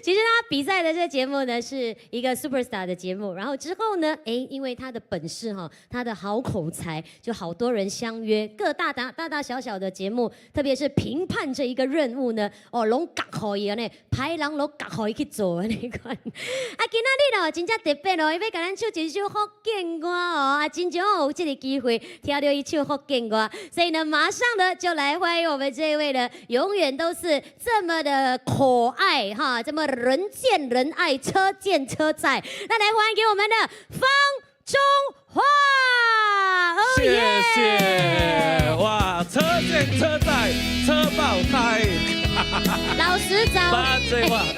其實他比賽的這個節目呢是一個 superstar 的節目，然後之後呢，哎，因為他的本事哈，他的好口才，就好多人相約各大大大大小小的節目，特別是評判這一個任務呢，哦，攏夾予伊呢，排人攏夾予伊去做呢款。啊，今仔日哦，真正特別哦，伊欲共咱唱一首福建歌哦，啊，真少有這個機會聽著伊唱福建歌，所以呢，馬上呢就來歡迎我們這一位呢，永遠都是這麼的可愛哈，這麼人見人愛，車見車載，那來歡迎我們的方中華。謝謝，哇，車見車載，車爆胎。老實講，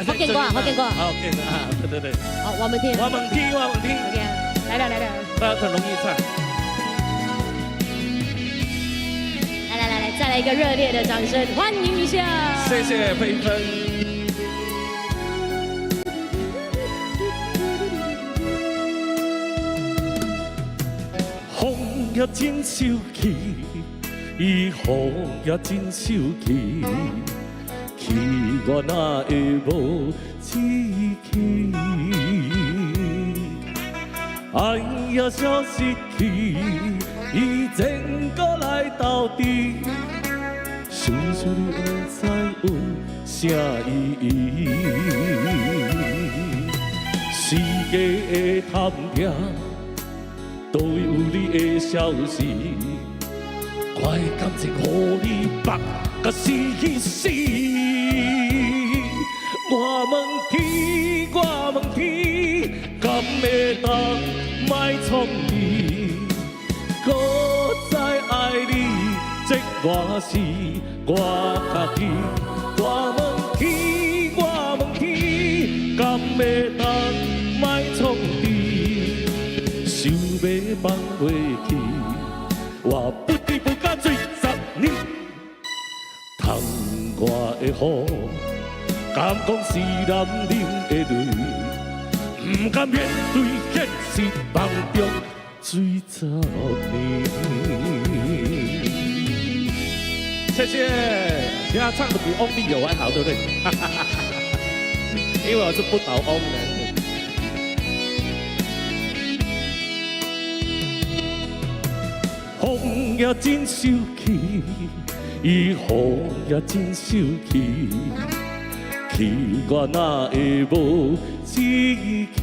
福建歌，福建歌，好，福建啊，對對對。好，我們聽，我們聽，我們聽。 OK，來了來了。大家很容易唱。來來來來，再來一個熱烈的掌聲，歡迎一下。謝謝佩芬。風也真受氣，雨也真受氣，氣我哪會無志氣？愛也消失去，伊前過來鬥智，想想你不知有啥意义？世界的探听，佗位有你的消息？我的感情予你縛甲死死。我問天，我問天，敢會當莫創治？閣再愛你，這我是我家己。我問天，我問天，敢會當莫創治？想欲放袂去，我不知不覺醉十年。窗外的雨，敢講是男人的淚，毋甘面對現實，夢中醉十年。謝謝，你看唱的比翁立友還好，對不對？因為我是不倒翁的。風也真受氣，伊雨也真受氣，氣我哪會無志氣？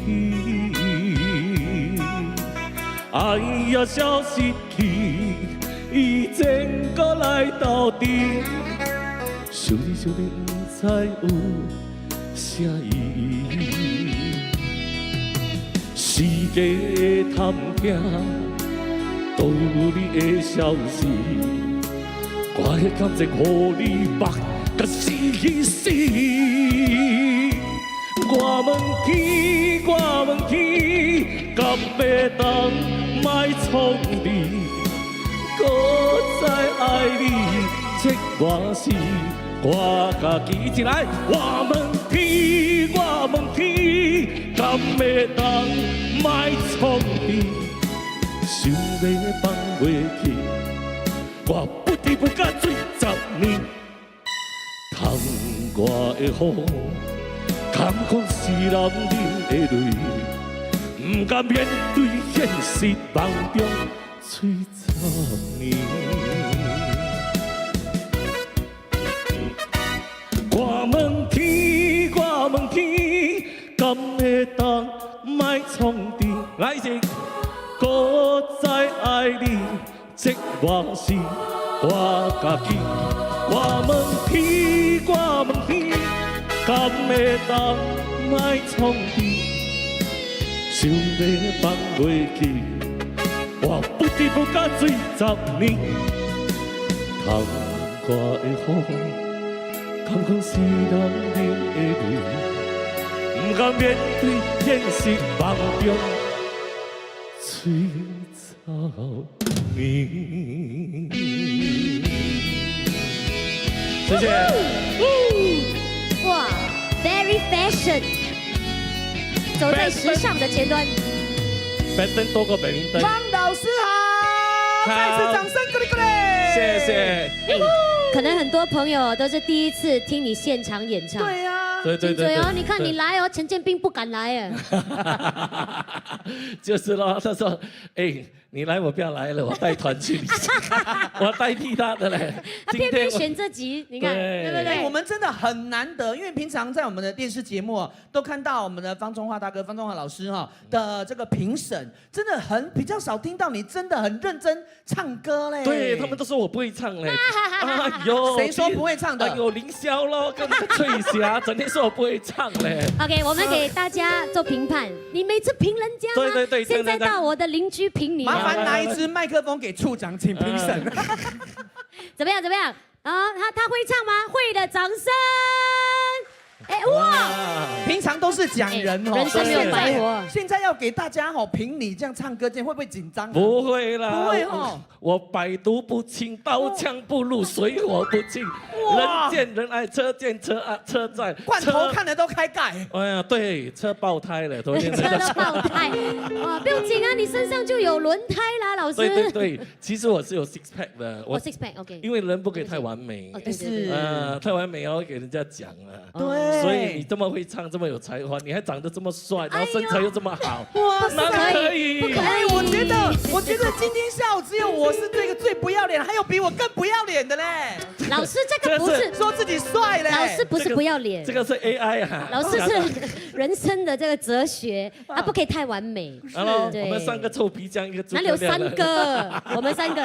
愛也消失去，以前閣來鬥陣，想你想你毋知有啥意義。世界的探聽，佗位有你的消息？我的感情予你縛甲死死。我問天，我問天，敢會當莫創治？閣再愛你，這我是我家己。一起來，我問天，我問天，敢會當莫創治？想欲放袂去，我不知不覺醉十年。窗外的雨，敢講是男人的淚，毋甘面對現實，夢中醉十年。我問天，我問天，敢會當莫創治？來一起。閣再愛你，這我是我家己。我問天，我問天，敢會當莫創治？想欲放袂去，我不知不覺醉十年。窗外的雨，敢講是男人的淚，毋甘面對現實，夢中醉十年。謝謝。哇，very fashion，走在時尚的前端。白燈多過白明燈。方老師好，再次掌聲鼓勵鼓勵。謝謝。可能很多朋友都是第一次聽你現場演唱。對呀。對對對。哦，你看你來哦，陳建斌不敢來啊。就是咯，他說：哎，你來我不要來了，我帶團去，我代替他的嘞。他偏偏選這集，你看對不對？我們真的很難得，因為平常在我們的電視節目都看到我們的方中華大哥、方中華老師哈的這個評審，真的很比較少聽到你真的很認真唱歌嘞。對他們都說我不會唱嘞。哎呦，誰說不會唱的？哎呦，凌霄咯，跟翠霞整天說我不會唱嘞。 OK，我們給大家做評判，你每次評人家嗎？對對對。現在到我的鄰居評你。麻煩拿一支麥克風給處長，請評審。怎麼樣？怎麼樣？啊，他會唱嗎？會的，掌聲。哎哇！平常都是講人哦，人生沒有白活。現在要給大家吼評你這樣唱歌，這樣會不會緊張？不會啦，不會哦。我百毒不侵，刀槍不入，水火不侵。人見人愛，車見車啊，車載。罐頭看的都開蓋。哎呀，對，車爆胎了，昨天。車都爆胎，哇，不用緊啊，你身上就有輪胎啦，老師。對對對，其實我是有 six pack 的。我 six pack，OK。因為人不可以太完美。是。太完美要給人家講啊。對。對所以你這麼會唱，這麼有才華，你還長得這麼帥，然後身材又這麼好，哇哪裡可以？不可以哎，我覺得今天下午只有我是這個最不要臉，還有比我更不要臉的嘞。老師這個不是，說自己帥嘞。老師不是不要臉，這個是 AI 啊。老師是人生的這個哲學，啊，不可以太完美。是，對我們三個臭皮匠，一個哪裡有三個？我們三個，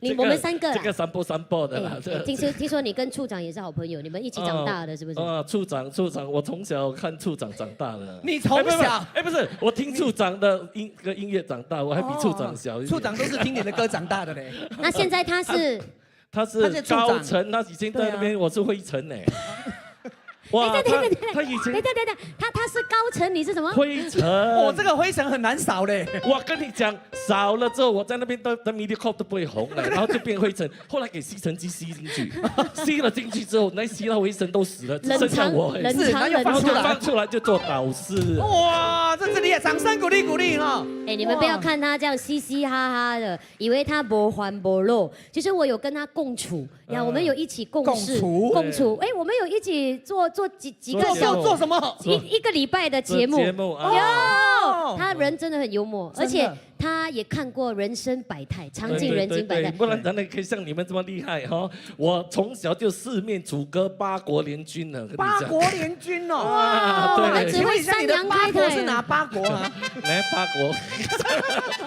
你我們三個。這個三波三波的啦。聽說你跟處長也是好朋友，你們一起長大的，是不是？啊，處長，處長，我從小看處長長大的。你從小？哎，不是，我聽處長的音樂長大，我還比處長小一點。處長都是聽你的歌長大的嘞。那現在他是？他是高層，他已經在那邊，我是灰塵呢。哇！他以前，等等等等，他是高層，你是什麼？灰塵。我這個灰塵很難掃嘞。我跟你講，掃了之後，我在那邊都的 Mediacorp 都不會紅了，然後就變灰塵。後來給吸塵機吸進去，吸了進去之後，那吸到灰塵都死了，只剩下我。冷藏然後就放出來就做導師。哇！這這裡掌聲鼓勵鼓勵哈。哎，你們不要看他這樣嘻嘻哈哈的，以為他無煩無惱。其實我有跟他共處，呀，我們有一起共事共處。哎，我們有一起做做幾個小做什麼？一個禮拜的節目。節目啊。有，他人真的很幽默，而且他也看過人生百態，嘗盡人間百態。不然哪裡可以像你們這麼厲害哈？我從小就四面楚歌，八國聯軍了。八國聯軍哦。哇，我們只會三陽開泰。是哪八國啊？來八國。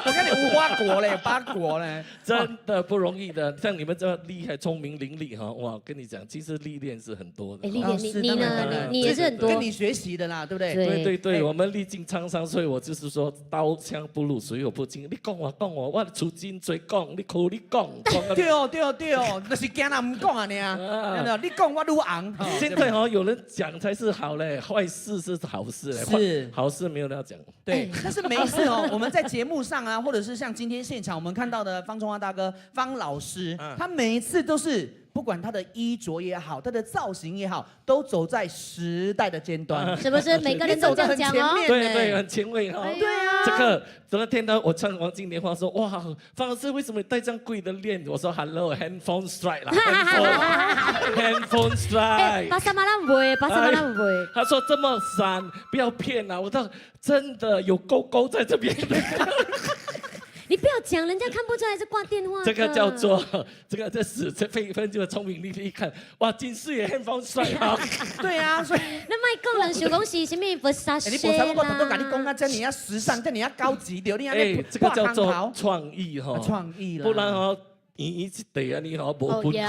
我看你無花果嘞，八國嘞。真的不容易的，像你們這麼厲害、聰明伶俐哈，哇！跟你講，其實歷練是很多的。歷練，你呢？你也是很多。跟你學習的啦，對不對？對對對，我們歷盡滄桑，所以我就是說，刀槍不入，水火不侵。你講我講我，我出真濟講，你苦你講。對哦對哦對哦，就是驚人毋講啊爾。你講我愈紅。現在哦，有人講才是好嘞，壞事是好事嘞。是。好事沒有人要講。對，但是每一次哦，我們在節目上啊，或者是像今天現場我們看到的方中華大哥方老師，他每一次都是不管他的衣着也好，他的造型也好，都走在時代的尖端。是不是每個人都這樣講哦？對對，很前衛哈。對啊。這個昨天呢，我唱王金蓮花說，哇，方老師為什麼戴這樣貴的鏈？我說 Hello，handphone strike 啦，handphone strike。巴沙馬拉唔會，巴沙馬拉唔會。他說這麼閃，不要騙啦！我說真的有勾勾在這邊。你不要講，人家看不出來是掛電話。這個叫做這個這是這非分就聰明伶俐一看，哇，真水的很風帥啊！對啊，所以那莫講人想講是啥物佛沙你無差我頭拄共你講啊，這爾啊時尚，這爾啊高級，對你按呢。這個叫做創意哈，創意啦，不然哦，圓圓一地啊，你吼無分開。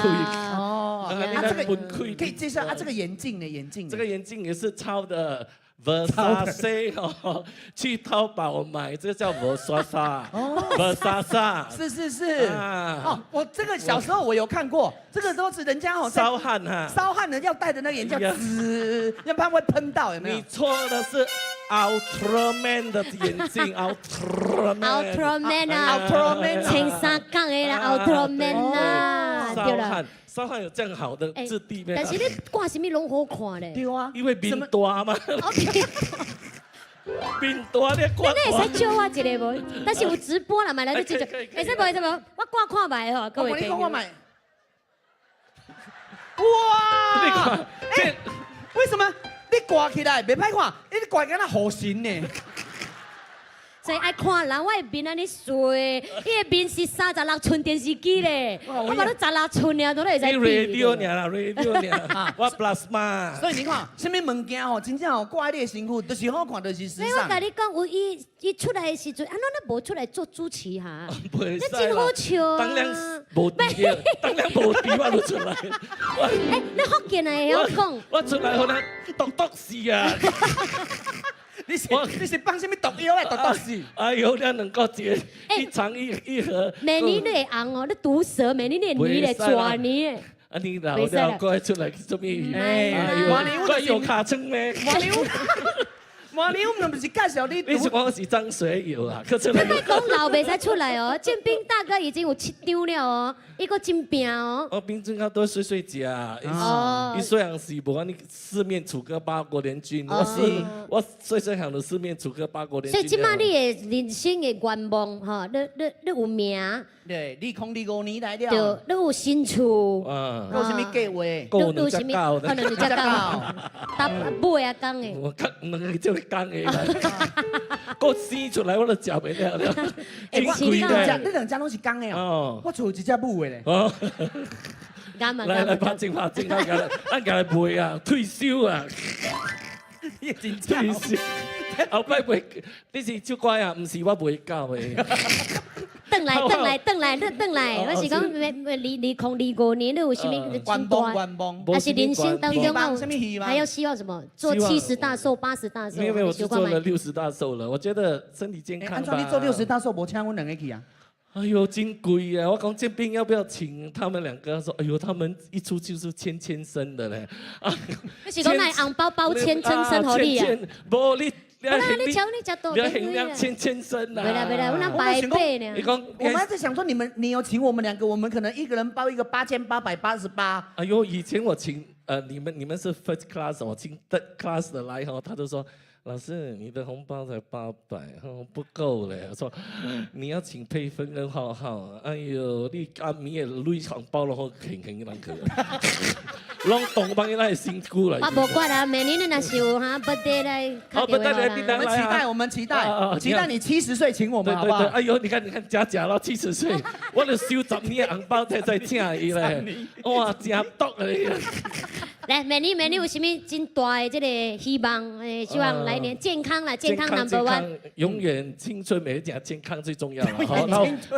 哦，啊，這個可以介紹啊，這個眼鏡呢？眼鏡，這個眼鏡也是抄的。Versace 哦，去淘寶買，這個叫 Versace，哦，Versace，是是是，哦，我這個小時候我有看過，這個都是人家哦，燒焊哈，燒焊人要戴的那個眼鏡，滋，要不然會噴到，有沒有？你錯的是 Ultraman 的眼鏡，Ultraman， Ultraman 啊，Ultraman，穿三角的啦，Ultraman 啊，對啦。燒焊有這樣好的質地咩？但是你掛什麼攏好看咧？對啊，因為面大嘛。面大你掛。你會使借我一個無？但是有直播啦，買來你直接。會使無？會使無？我掛看覓吼，各位你講我買。哇！欸，為什麼你掛起來袂歹看？你掛敢若雨神呢？所以愛看人，我的面按呢媠，伊的面是36寸電視機咧，我嘛都16寸爾，都會使你 radio 爾啦，radio 爾，我 plasma。所以你看，啥物物件吼，真正吼掛喺你的身軀，就是好看，就是時尚。所以我共你講，有伊伊出來的時陣，啊，咱都無出來做主持哈？你真好笑啊！當然無佇，當然無佇，我就出來。欸，你福建人會曉講。我出來予人毒毒死啊！你是放啥物毒藥來毒毒死？哎呦，你兩個節一長一盒。明年你會紅哦，你毒蛇，明年你會泥咧，抓泥。啊，你老了過來出來做咩？哎，我有尻川咩？我哇，你我們不是介紹你？你是講是張學友啊？可你莫講老袂使出來哦，建斌大哥已經有七張了哦，伊閣真拼哦。我平常都細細隻，伊雖然是無按呢四面楚歌八國聯軍，我是我細細漢就四面楚歌八國聯軍。所以這擺你的人生的願望吼，你有名？對，2025年來了。對，你有新厝。有啥物計劃？你有啥物？可能兩隻狗。搭尾仔工的。我較兩個這個工的啦，閣生出來我都食袂了了。欸，我你兩隻，你兩隻攏是公的哦。我厝有一隻母的咧。哦。來來，拍正拍正，咱咱共來賣啊，退休啊。退休。後擺賣，你是唱歌啊？毋是我賣狗的。轉來轉來轉來，你轉來，我是講，2025年你有啥物願望？願望，還是人生當中有還要希望什麼？做70大壽、80大壽？沒有沒有，我就做了六十大壽了。我覺得身體健康。按怎你做六十大壽，無請阮兩个去啊？哎呦，真貴啊！我講建斌要不要請他們兩個？說，哎呦，他們一出就是千千聲的咧。啊，你是講那紅包包千千聲予你啊？無你。你瞧你吃多，你要千千聲啦！袂啦袂啦，我那百倍呢。你講，我們還在想說，你們你有請我們兩個，我們可能一個人包一個8888。哎呦，以前我請，你們是 first class，我請 third class 的來吼，他就說，老師，你的紅包才800，不夠嘞。我說，你要請佩芬跟浩浩，哎呦，你暗暝的鐳紅包攏好輕輕人去，攏當幫伊來辛苦了。我無管啊，明年你若是有哈 birthday 來好，打電話我們期待，我們期待，期待你70歲請我們，好不好？哎呦，你看，你看，假假咯，70歲，我就收10年紅包才再請伊咧，哇，真毒啊！來，明年明年有啥物真大的這個希望？誒，希望來年健康啦，健康 number one。永遠青春美麗，健康最重要。好，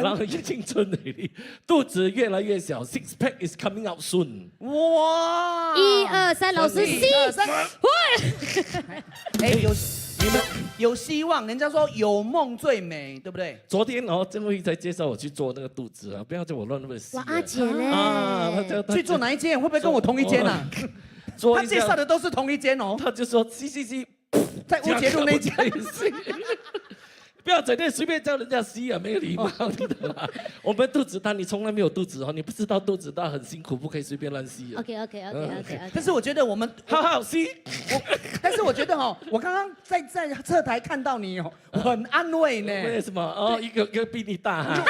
然後青春美麗，肚子越來越小，six pack is coming out soon。哇！一二三，老師 C。喂！哎，有你們有希望，人家說有夢最美，對不對？昨天哦，鄭慧才介紹我去做那個肚子啊，不要叫我亂那麼吸。哇，阿姐咧！啊，他去做哪一間？會不會跟我同一間啊？他介紹的都是同一間哦。他就說吸吸吸，在烏節路那間。不要整天隨便叫人家吸啊，沒有禮貌的啦。我們肚子大，你從來沒有肚子哦，你不知道肚子大很辛苦，不可以隨便亂吸啊。 OK。但是我覺得我們好好吸，但是我覺得哦，我剛剛在側台看到你哦，我很安慰呢。為什麼？哦，一個一個比你大哈。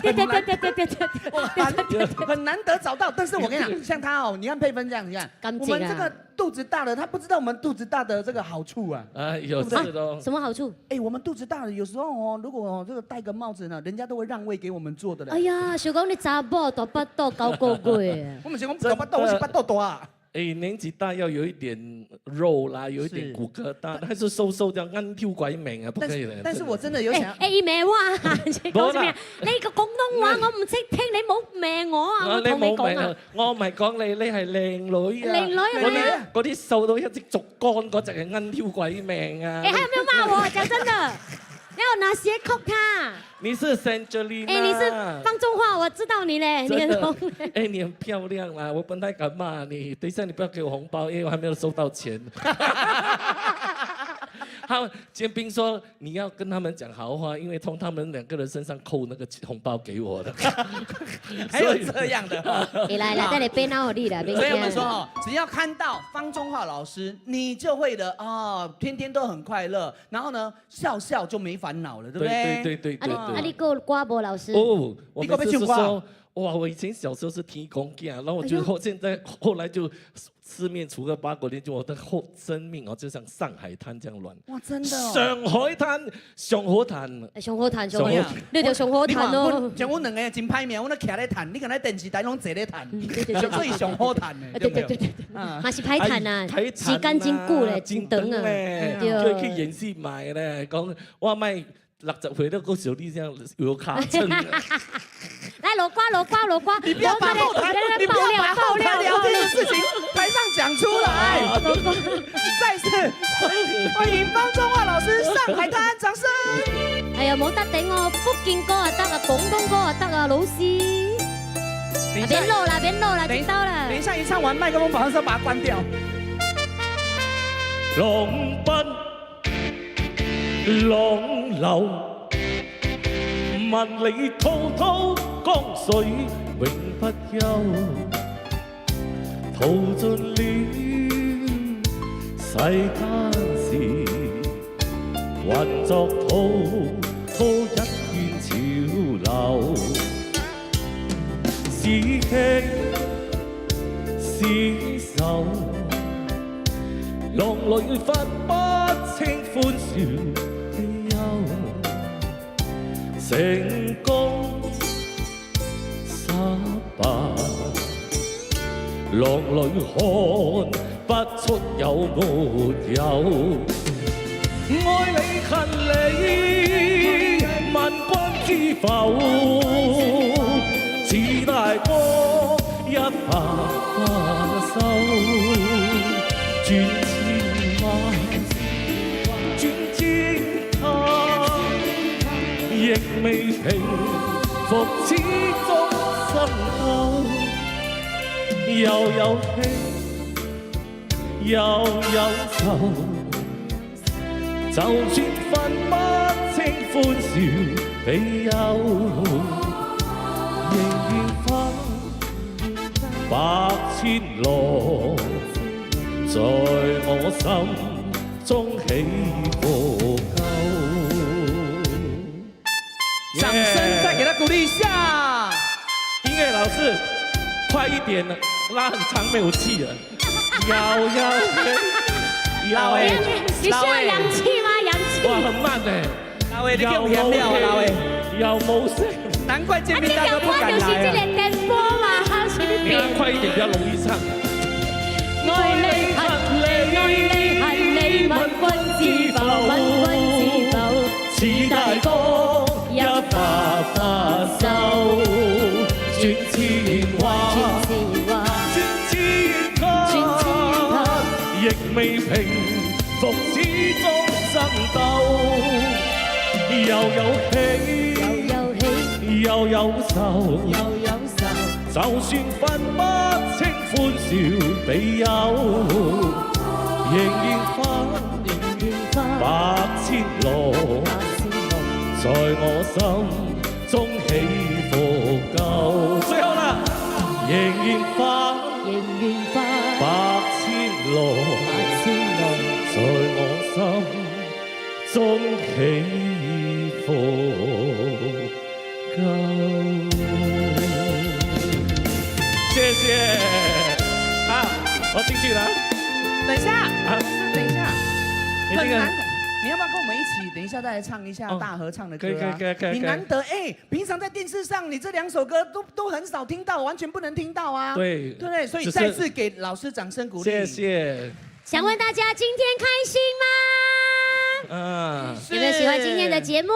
對對對對對對對，很難得找到。但是我跟你講，像他哦，你看佩芬這樣，你看，我們這個肚子大的，他不知道我們肚子大的這個好處啊。哎，有這個。什麼好處？哎，我們肚子大的，有時候哦，如果這個戴個帽子呢，人家都會讓位給我們坐的嘞。哎呀，想講你查某大腹肚九個月。我們是講大腹肚，我是腹肚大啊。哎，年紀大要有一點肉啦，有一點骨骼大，還是瘦瘦這樣按跳鬼命啊，不可以的。但是我真的有想，哎，伊罵我，講什麼？你個廣東話我唔識聽，你冇罵我啊！我同你講啊，我唔係講你，你係靚女啊！靚女係咩啊？嗰啲瘦到一隻竹竿嗰隻係按跳鬼命啊！哎，還有沒有罵我？講真的，你有拿鞋扣他？你是 Angelina。哎，你是方中華，我知道你嘞，你很紅。哎，你很漂亮啦，我不太敢罵你。等一下你不要給我紅包，因為我還沒有收到錢。他建斌說你要跟他們講好話，因為從他們兩個人身上扣那個紅包給我的。還有這樣的。來來，再來變鬧你啦。所以我們說哦，只要看到方中華老師，你就會的哦，天天都很快樂，然後呢，笑笑就沒煩惱了，對不對？對對對對。啊你閣有歌無老師？哦，我每次是說，哇，我以前小時候是天公囝，然後我就後現在後來就四面楚歌八國聯軍，我的後生命哦，就像上海灘這樣亂。哇，真的。上海灘，上好嘆。上好嘆，上好，你就上好嘆咯。像阮兩个真歹命，阮咧徛咧嘆，你敢若電視台攏坐咧嘆，所以上好嘆的。對對對對，嘛是歹嘆啊，時間真久咧，真長啊。對，去演戲買咧，講我賣60歲都閣像你這樣有尻川。來，羅瓜羅瓜羅瓜，你不要把後台，你不要把後台聊天的事情台上講出來。再次歡迎方中華老師上海灘，掌聲。哎呀，冇得頂哦，福建歌啊得啊，廣東歌啊得啊，老師。別錄啦，別錄啦，知道啦。等一下一唱完，麥克風馬上要把它關掉。浪奔浪流，萬里滔滔江水永不休，淘盡了世間事，還作滔滔一片潮流。是喜是愁，浪裏分不清歡笑悲憂，成功失敗，浪裏看不出有沒有。愛你恨你，問君知否？似大江一發不收，轉千彎，轉千灘，亦未平復始終爭鬥。又有喜，又有愁，就算分不清歡笑悲憂，仍然翻百千浪，在我心中起伏夠。掌聲再給他鼓勵一下。音樂老師，快一點，拉很長沒有氣了。又有喜，老魏你需要氧氣嗎？氧氣。哇，很慢呢。老魏，你叫我了啊，老魏。又冇聲。難怪建斌大哥不敢就是這來個電波嘛，是你拉快一點，比較容易唱。愛你恨你，愛你恨你，問君知否？問君知否？似大江一發不收，轉千彎，轉千灘，亦未平復始終爭鬥。又有喜，又有愁，就算分不清歡笑悲憂，仍然翻百千浪，在我心中起伏夠。最後啦，仍然翻百千浪，在我心中起伏夠。謝謝。啊，我進去了。等一下，啊，等一下，你這個很難。你要不要跟我們一起？等一下再來唱一下大合唱的歌啊。可以可以可以。你難得哎，平常在電視上你這兩首歌都很少聽到，完全不能聽到啊。對對不對？所以再次給老師掌聲鼓勵。謝謝。想問大家今天開心嗎？嗯，有沒有喜歡今天的節目？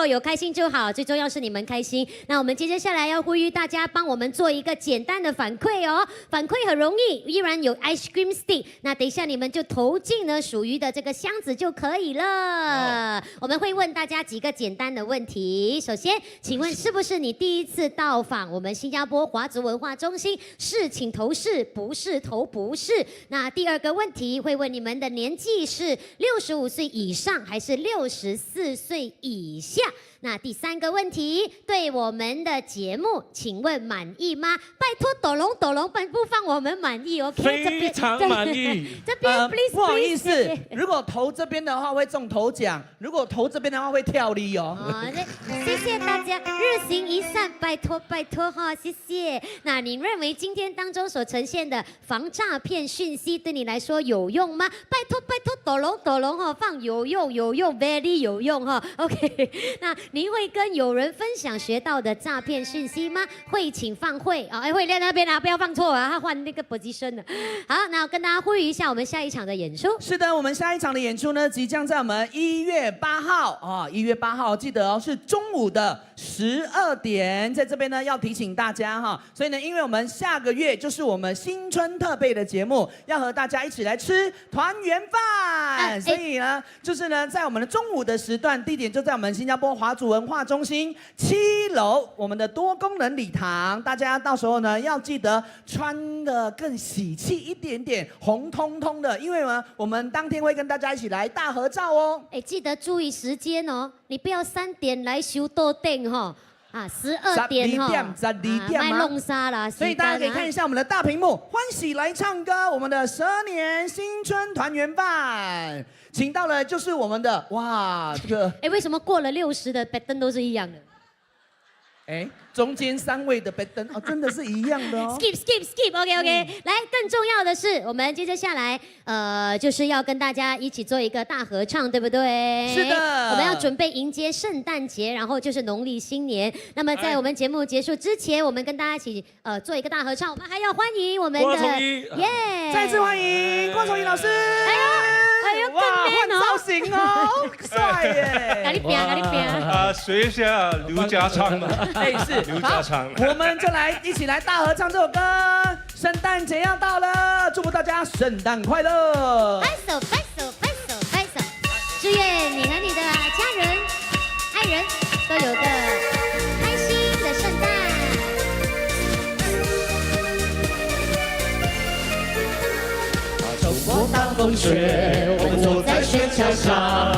有開心就好，最重要是你們開心。那我們接接下來要呼籲大家幫我們做一個簡單的反饋哦，反饋很容易，依然有 ice cream stick。那等一下你們就投進呢屬於的這個箱子就可以了。我們會問大家幾個簡單的問題。首先，請問是不是你第一次到訪我們新加坡華族文化中心？是，請投是；不是，投不是。那第二個問題會問你們的年紀是65歲以上還是64歲以下？那第三個問題，對我們的節目，請問滿意嗎？拜託，抖龍抖龍，不放我們滿意，OK？非常滿意。這邊 please，不好意思，如果投這邊的話會中頭獎，如果投這邊的話會跳離哦。好，謝謝大家，日行一善，拜託拜託哈，謝謝。那你認為今天當中所呈現的防詐騙訊息對你來說有用嗎？拜託拜託，抖龍抖龍哈，放有用有用，very 有用哈，OK？那您會跟友人分享學到的詐騙訊息嗎？會請放會啊，哎會在那邊啊，不要放錯啊，他換那個 position 了。好，那我跟大家呼籲一下，我們下一場的演出。是的，我們下一場的演出呢，即將在我們1月8號啊，1月8號記得哦，是中午的12點，在這邊呢要提醒大家哈。所以呢，因為我們下個月就是我們新春特備的節目，要和大家一起來吃團圓飯，所以呢，就是呢，在我們的中午的時段，地點就在我們新加坡華族族文化中心7楼我们的多功能礼堂。大家到时候呢要记得穿的更喜气一点点，红彤彤的，因为呢我们当天会跟大家一起来大合照哦。哎，记得注意时间哦，你不要3点来收桌顶哈。啊，12点哈， 12点，12点。莫弄啥啦。所以大家可以看一下我们的大屏幕，欢喜来唱歌，我们的蛇年新春团圆饭，请到了就是我们的哇，这个哎，为什么过了60的 pattern 都是一样的？哎，中间三位的 pattern 哦，真的是一样的哦。 Skip skip skip，OK OK。来，更重要的是，我们接着下来，就是要跟大家一起做一个大合唱，对不对？是的。我们要准备迎接圣诞节，然后就是农历新年。那么在我们节目结束之前，我们跟大家一起做一个大合唱。我们还要欢迎我们的耶，再次欢迎郭崇义老师。哎呦哎呦，哇，换造型哦，帅耶！哪里变？哪里变？啊，学一下刘家昌嘛。哎，是刘家昌。我们就来一起来大合唱这首歌。圣诞节要到了，祝福大家圣诞快乐！拍手拍手拍手拍手，祝愿你和你的家人、爱人都有个开心的圣诞。冲过大风雪，我们坐在雪橇上，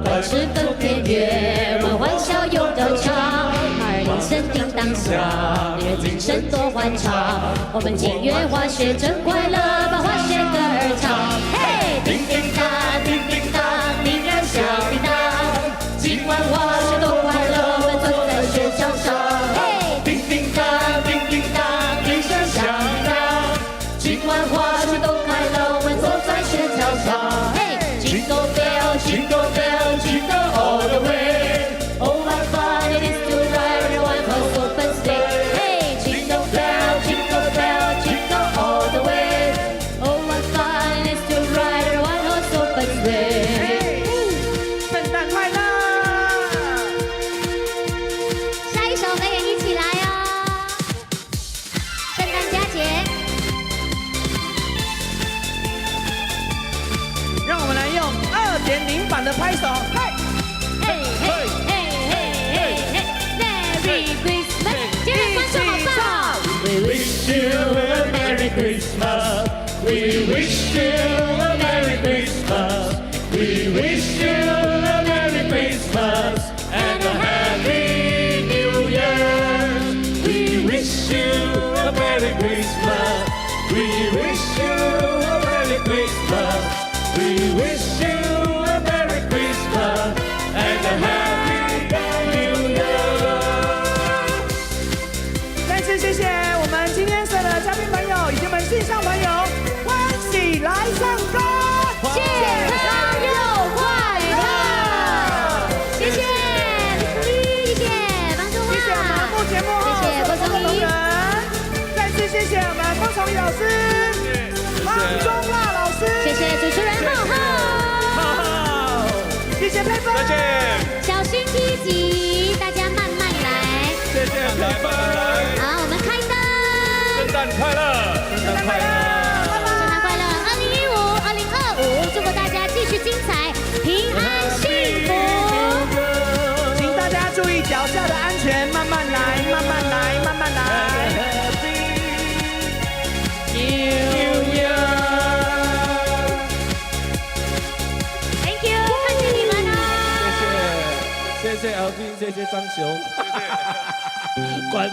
保持更甜月，我们欢笑又歌唱。铃声叮当响，令人精神多欢畅。我们进月滑雪真快乐，把滑雪歌儿唱。嘿，叮叮当，叮叮当，铃儿响叮当。今晚滑雪多快乐，我们坐在雪橇上。嘿，叮叮当，叮叮当，铃声响叮当。今晚滑雪多快乐，我们坐在雪橇上。嘿，Jingle bell, jingle bell, jingle all the way. Oh what fun it is to ride in a one-horse open sleigh. Hey, jingle bell, jingle bell, jingle all the way. Oh what fun it is to ride in a one-horse open sleigh. 圣诞快乐！下一首我们也一起来哦，圣诞佳节。让我们来用2.0版的拍手，嘿，嘿嘿嘿嘿嘿嘿，Merry Christmas！今天观众好棒！We wish you a Merry Christmas. We wish you a Merry Christmas. We wish you a Merry Christmas and a Happy New Year. We wish you a Merry Christmas. We wish you a Merry Christmas. We wish you a Merry Christmas and a Happy New Year. 再次谢谢我们今天所有的嘉宾朋友以及我们线上朋友，欢喜来唱歌，健康又快乐。谢谢李丽，谢谢方中谢谢我们幕前幕后谢谢郭崇义，再次谢谢我们郭崇义老师，方中辣老师，谢谢主持人浩浩，谢谢佩芬，再见，小心梯级，大家慢慢来，谢谢佩芬，好，我们开灯，圣诞快乐，圣诞快乐，圣诞快乐，2015、2025，祝福大家继续精彩，平安幸福。请大家注意脚下的安全，慢慢来，慢慢来，慢慢来。 New Year。 Thank you，看见你们哦。谢谢，谢谢 Alvin，谢谢张雄，关。